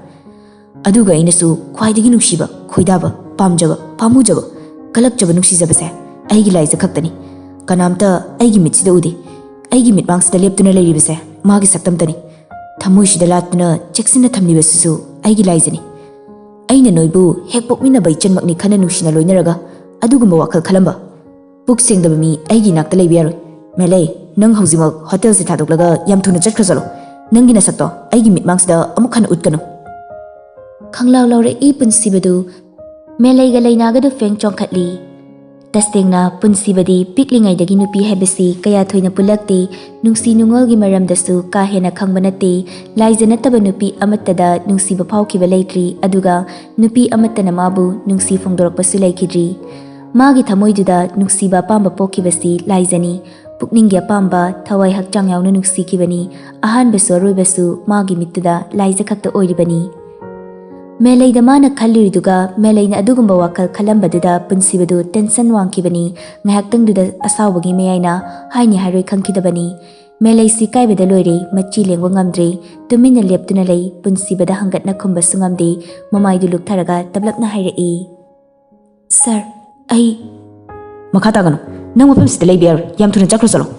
ꯑꯗꯨꯒ ꯑꯩꯅꯁꯨ ꯈ꯭ꯋꯥꯏꯗꯒꯤ ꯅꯨꯡꯁꯤꯕ, ꯈꯣꯏꯗꯥꯕ, ꯄꯥꯝꯖꯕ, ꯄꯥꯝꯃꯨꯖꯕ, ꯀꯂꯛꯆꯕ, ꯅꯨꯡꯁꯤꯖꯕꯁꯦ ꯑꯩꯒꯤ ꯂꯥꯏꯖ ꯈꯛꯇꯅꯤ꯫ ꯀꯅꯥꯝꯇ ꯑꯩꯒꯤ ꯃꯤꯠꯁꯤꯗ ꯎꯗꯦ꯫ ꯑꯩꯒꯤ ꯃꯤꯠꯃꯥꯡꯁꯤꯗ ꯂꯦꯞꯇꯨꯅ ꯂꯩꯔꯤꯕꯁꯦ ꯃꯥꯒꯤ ꯁꯛꯇꯝꯇꯅꯤ꯫ ꯊꯃꯣꯏꯁꯤꯗ ꯂꯥꯠꯇꯨꯅ ꯆꯦꯛꯁꯤꯟꯅ ꯊꯝꯂꯤꯕꯁꯤꯁꯨ ꯑꯩꯒꯤ ꯂꯥꯏꯖꯅꯤ꯫ ꯑꯩꯅ ꯅꯣꯏꯕꯨ ꯍꯦꯛ ꯄꯣꯛꯃꯤꯟꯅꯕ ꯏꯆꯟꯃꯛꯅꯤ ꯈꯟꯅ ꯅꯨꯡꯁꯤꯅ ꯂꯣꯏꯅꯔꯒ ꯑꯗꯨꯒꯨꯝꯕ ꯋꯥꯈꯜ ꯈꯜꯂꯝꯕ? ꯄꯨꯛ ꯁꯦꯡꯗꯕ ꯃꯤ ꯑꯩꯒꯤ ꯏꯅꯥꯛꯇ ꯂꯩꯕ ꯌꯥꯔꯣꯏ꯫ ꯃꯦꯂꯩ, ꯅꯪ ꯍꯧꯖꯤꯛꯃꯛ ꯍꯣꯇꯦꯜꯁꯦ ꯊꯥꯗꯣꯛꯂꯒ ꯌꯥꯝ ꯊꯨꯅ ꯆꯠꯈ꯭ꯔꯖꯠꯂꯣ꯫ ꯅꯪꯒꯤ ꯅꯁꯛꯇꯣ ꯑꯩꯒꯤ ꯃꯤꯠꯃꯥꯡꯁꯤꯗ ꯑꯃꯨꯛ ꯍꯟꯅ ꯎꯠꯀꯅꯨ꯫ ꯈꯪꯂꯥꯎ ꯂꯥꯎꯔꯛꯏ ꯄꯨꯟꯁꯤꯕꯗꯨ꯫ ꯃꯦꯂꯩꯒ ꯂꯩꯅꯥꯒꯗꯨ ꯐꯦꯡ ꯆꯣꯡꯈꯠꯂꯤ꯫ ꯇꯁꯦꯡꯅ ꯄꯨꯟꯁꯤꯕꯗꯤ ꯄꯤꯛꯂꯤꯉꯩꯗꯒꯤ ꯅꯨꯄꯤ ꯍꯥꯏꯕꯁꯤ ꯀꯌꯥ ꯊꯣꯏꯅ ꯄꯨꯜꯂꯛꯇꯦ꯫ ꯅꯨꯡꯁꯤ ꯅꯨꯡꯉꯣꯜꯒꯤ ꯃꯔꯝꯗꯁꯨ ꯀꯥ ꯍꯦꯟꯅ ꯈꯪꯕ ꯅꯠꯇꯦ꯫ ꯂꯥꯏꯖ ꯅꯠꯇꯕ ꯅꯨꯄꯤ ꯑꯃꯠꯇꯗ ꯅꯨꯡꯁꯤꯕ ꯐꯥꯎꯈꯤꯕ ꯂꯩꯇ꯭ꯔꯤ꯫ ꯑꯗꯨꯒ ꯅꯨꯄꯤ ꯑꯃꯠꯇꯅ ꯃꯥꯕꯨ ꯅꯨꯡꯁꯤ ꯐꯣꯡꯗꯣꯔꯛꯄꯁꯨ ꯂꯩꯈꯤꯗ꯭ꯔꯤ꯫ ꯃꯥꯒꯤ ꯊꯃꯣꯏꯗꯨꯗ ꯅꯨꯡꯁꯤꯕ ꯑꯄꯥꯝꯕ ꯄꯣꯛꯈꯤꯕꯁꯤ ꯂꯥꯏꯖꯅꯤ꯫ ꯄꯨꯛꯅꯤꯡꯒꯤ ꯑꯄꯥꯝꯕ, ꯊꯋꯥꯏ ꯍꯛꯆꯥꯡ ꯌꯥꯎꯅ ꯅꯨꯡꯁꯤꯈꯤꯕꯅꯤ꯫ ꯑꯍꯥꯟꯕꯁꯨ ꯑꯔꯣꯏꯕꯁꯨ ꯃꯥꯒꯤ ꯃꯤꯠꯇꯨꯗ ꯂꯥꯏꯖ ꯈꯛꯇ ꯑꯣꯏꯔꯤꯕꯅꯤ꯫ ꯃꯦꯂꯩꯗ ꯃꯥꯅ ꯈꯜꯂꯨꯔꯤꯗꯨꯒ ꯃꯦꯂꯩꯅ ꯑꯗꯨꯒꯨꯝꯕ ꯋꯥꯈꯜ ꯈꯜꯂꯝꯕꯗꯨꯗ ꯄꯨꯟꯁꯤꯕꯗꯨ ꯇꯦꯟꯁꯟ ꯋꯥꯡꯈꯤꯕꯅꯤ꯫ ꯉꯥꯏꯍꯥꯛꯇꯪꯗꯨꯗ ꯑꯁꯥꯎꯕꯒꯤ ꯃꯌꯥꯏꯅ ꯍꯥꯏꯅꯤ ꯍꯥꯏꯔꯣꯏ ꯈꯪꯈꯤꯗꯕꯅꯤ꯫ ꯃꯦꯂꯩꯁꯤ ꯏꯀꯥꯏꯕꯗ ꯂꯣꯏꯔꯦ, ꯃꯆꯤ ꯂꯦꯡꯕ ꯉꯝꯗ꯭ꯔꯦ꯫ ꯇꯨꯃꯤꯟꯅ ꯂꯦꯞꯇꯨꯅ ꯂꯩ꯫ ꯄꯨꯟꯁꯤꯕꯗ ꯍꯪꯒꯠꯅ ꯈꯨꯝꯕꯁꯨ ꯉꯝꯗꯦ꯫ ꯃꯃꯥꯏꯗꯨ ꯂꯨꯛꯊꯔꯒ ꯇꯞꯂꯞꯅ ꯍꯥꯏꯔꯛꯏ, "ꯁꯥꯔ, ꯑꯩ" "ꯃꯈꯥ ꯇꯥꯒꯅꯨ꯫ ꯅꯪ ꯃꯐꯝꯁꯤꯗ ꯂꯩꯕ ꯌꯥꯔꯣꯏ꯫ ꯌꯥꯝ ꯊꯨꯅ ꯆꯠꯈ꯭ꯔꯣ ꯆꯠꯂꯣ꯫"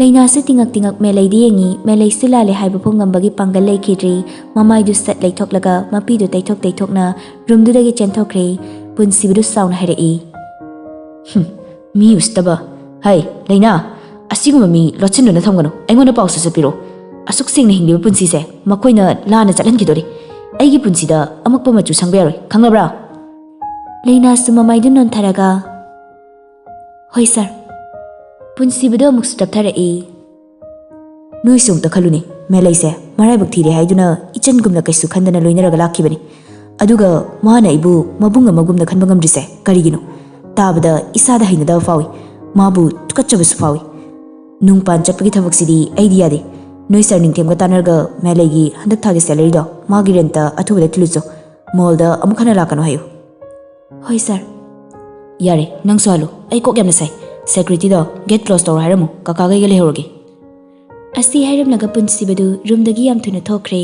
ꯂꯩꯅꯥꯁꯨ ꯇꯤꯉꯛ ꯇꯤꯉꯛ ꯃꯦꯂꯩꯗ ꯌꯦꯡꯉꯤ꯫ ꯃꯦꯂꯩꯁꯨ ꯂꯥꯜꯂꯦ ꯍꯥꯏꯕ ꯐꯥꯎ ꯉꯝꯕꯒꯤ ꯄꯥꯡꯒꯜ ꯂꯩꯈꯤꯗ꯭ꯔꯤ꯫ ꯃꯃꯥꯏꯗꯨ ꯁꯠ ꯂꯩꯊꯣꯛꯂꯒ ꯃꯄꯤꯗꯨ ꯇꯩꯊꯣꯛ ꯇꯩꯊꯣꯛꯅ ꯔꯨꯝꯗꯨꯗꯒꯤ ꯆꯦꯟꯊꯣꯛꯈ꯭ꯔꯦ꯫ ꯄꯨꯟꯁꯤꯕꯗꯨ ꯁꯥꯎꯅ ꯍꯥꯏꯔꯛꯏ, "ꯍꯨꯝ, ꯃꯤ ꯎꯁꯤꯠꯇꯕ꯫ ꯍꯩ, ꯂꯩꯅꯥ, ꯑꯁꯤꯒꯨꯝꯕ ꯃꯤ ꯂꯣꯠꯁꯤꯟꯗꯨꯅ ꯊꯝꯒꯅꯨ꯫ ꯑꯩꯉꯣꯟꯗ ꯄꯥꯎꯁꯨ ꯆꯠꯄꯤꯔꯣ꯫ ꯑꯁꯨꯛ ꯁꯦꯡꯅ ꯍꯤꯡꯂꯤꯕ ꯄꯨꯟꯁꯤꯁꯦ ꯃꯈꯣꯏꯅ ꯂꯥꯟꯅ ꯆꯠꯍꯟꯈꯤꯗꯣꯔꯤ꯫ ꯑꯩꯒꯤ ꯄꯨꯟꯁꯤꯗ ꯑꯃꯛꯄ ꯃꯆꯨ ꯁꯪꯕ ꯌꯥꯔꯣꯏ, ꯈꯪꯉꯕ꯭ꯔꯥ?" ꯂꯩꯅꯥꯁꯨ ꯃꯃꯥꯏꯗꯨ ꯅꯣꯟꯊꯔꯒ, "ꯍꯣꯏ ꯁꯥꯔ꯫" ꯄꯨꯟꯁꯤꯕꯗꯨ ꯑꯃꯨꯛꯁꯨ ꯇꯞꯊꯔꯛꯏ꯫ "ꯅꯣꯏꯁꯨ ꯑꯃꯨꯛꯇ ꯈꯜꯂꯨꯅꯦ, ꯃꯦꯂꯩꯁꯦ ꯃꯔꯥꯏꯕꯛ ꯊꯤꯔꯦ ꯍꯥꯏꯗꯨꯅ ꯏꯆꯟꯒꯨꯝꯅ ꯀꯩꯁꯨ ꯈꯟꯗꯅ ꯂꯣꯏꯅꯔꯒ ꯂꯥꯛꯈꯤꯕꯅꯤ꯫ ꯑꯗꯨꯒ ꯃꯥꯅ ꯑꯩꯕꯨ ꯃꯕꯨꯡ ꯑꯃꯒꯨꯝꯅ ꯈꯟꯕ ꯉꯝꯗ꯭ꯔꯤꯁꯦ ꯀꯔꯤꯒꯤꯅꯣ? ꯇꯥꯕꯗ ꯏꯁꯥꯗ ꯍꯩꯅꯗꯕ ꯐꯥꯎꯏ꯫ ꯃꯥꯕꯨ ꯇꯨꯀꯠꯆꯕꯁꯨ ꯐꯥꯎꯏ꯫ ꯅꯨꯡ ꯄꯥꯟ ꯆꯠꯄꯒꯤ ꯊꯕꯛꯁꯤꯗꯤ ꯑꯩꯗꯤ ꯌꯥꯗꯦ꯫ ꯅꯣꯏ ꯁꯥꯔ ꯅꯤꯡꯊꯦꯝꯒ ꯇꯥꯟꯅꯔꯒ ꯃꯦꯂꯩꯒꯤ ꯍꯟꯗꯛ ꯊꯥꯒꯤ ꯁꯦꯂꯔꯤꯗꯣ ꯃꯥꯒꯤ ꯔꯦꯟꯠꯇ ꯑꯊꯨꯕꯗ ꯊꯤꯜꯂꯨꯆꯣ꯫ ꯃꯣꯜꯗ ꯑꯃꯨꯛ ꯍꯟꯅ ꯂꯥꯛꯀꯅꯨ ꯍꯥꯏꯌꯨ꯫" "ꯍꯣꯏ ꯁꯥꯔ꯫" "ꯌꯥꯔꯦ, ꯅꯪꯁꯨ ꯍꯜꯂꯨ꯫ ꯑꯩ ꯀꯣꯛ ꯌꯥꯝꯅ ꯁꯥꯏ꯫ ꯁꯦꯀ꯭ꯌꯨꯔꯤꯇꯤꯗꯣ ꯒꯦꯠ ꯀ꯭ꯂꯣꯖ ꯇꯧꯔꯣ ꯍꯥꯏꯔꯝꯃꯨ꯫ ꯀꯀꯥꯒ ꯑꯩꯒ ꯂꯩꯍꯧꯔꯒꯦ꯫" ꯑꯁꯤ ꯍꯥꯏꯔꯝꯂꯒ ꯄꯨꯟꯁꯤꯕꯗꯨ ꯔꯨꯝꯗꯒꯤ ꯌꯥꯝ ꯊꯨꯅ ꯊꯣꯛꯈ꯭ꯔꯦ꯫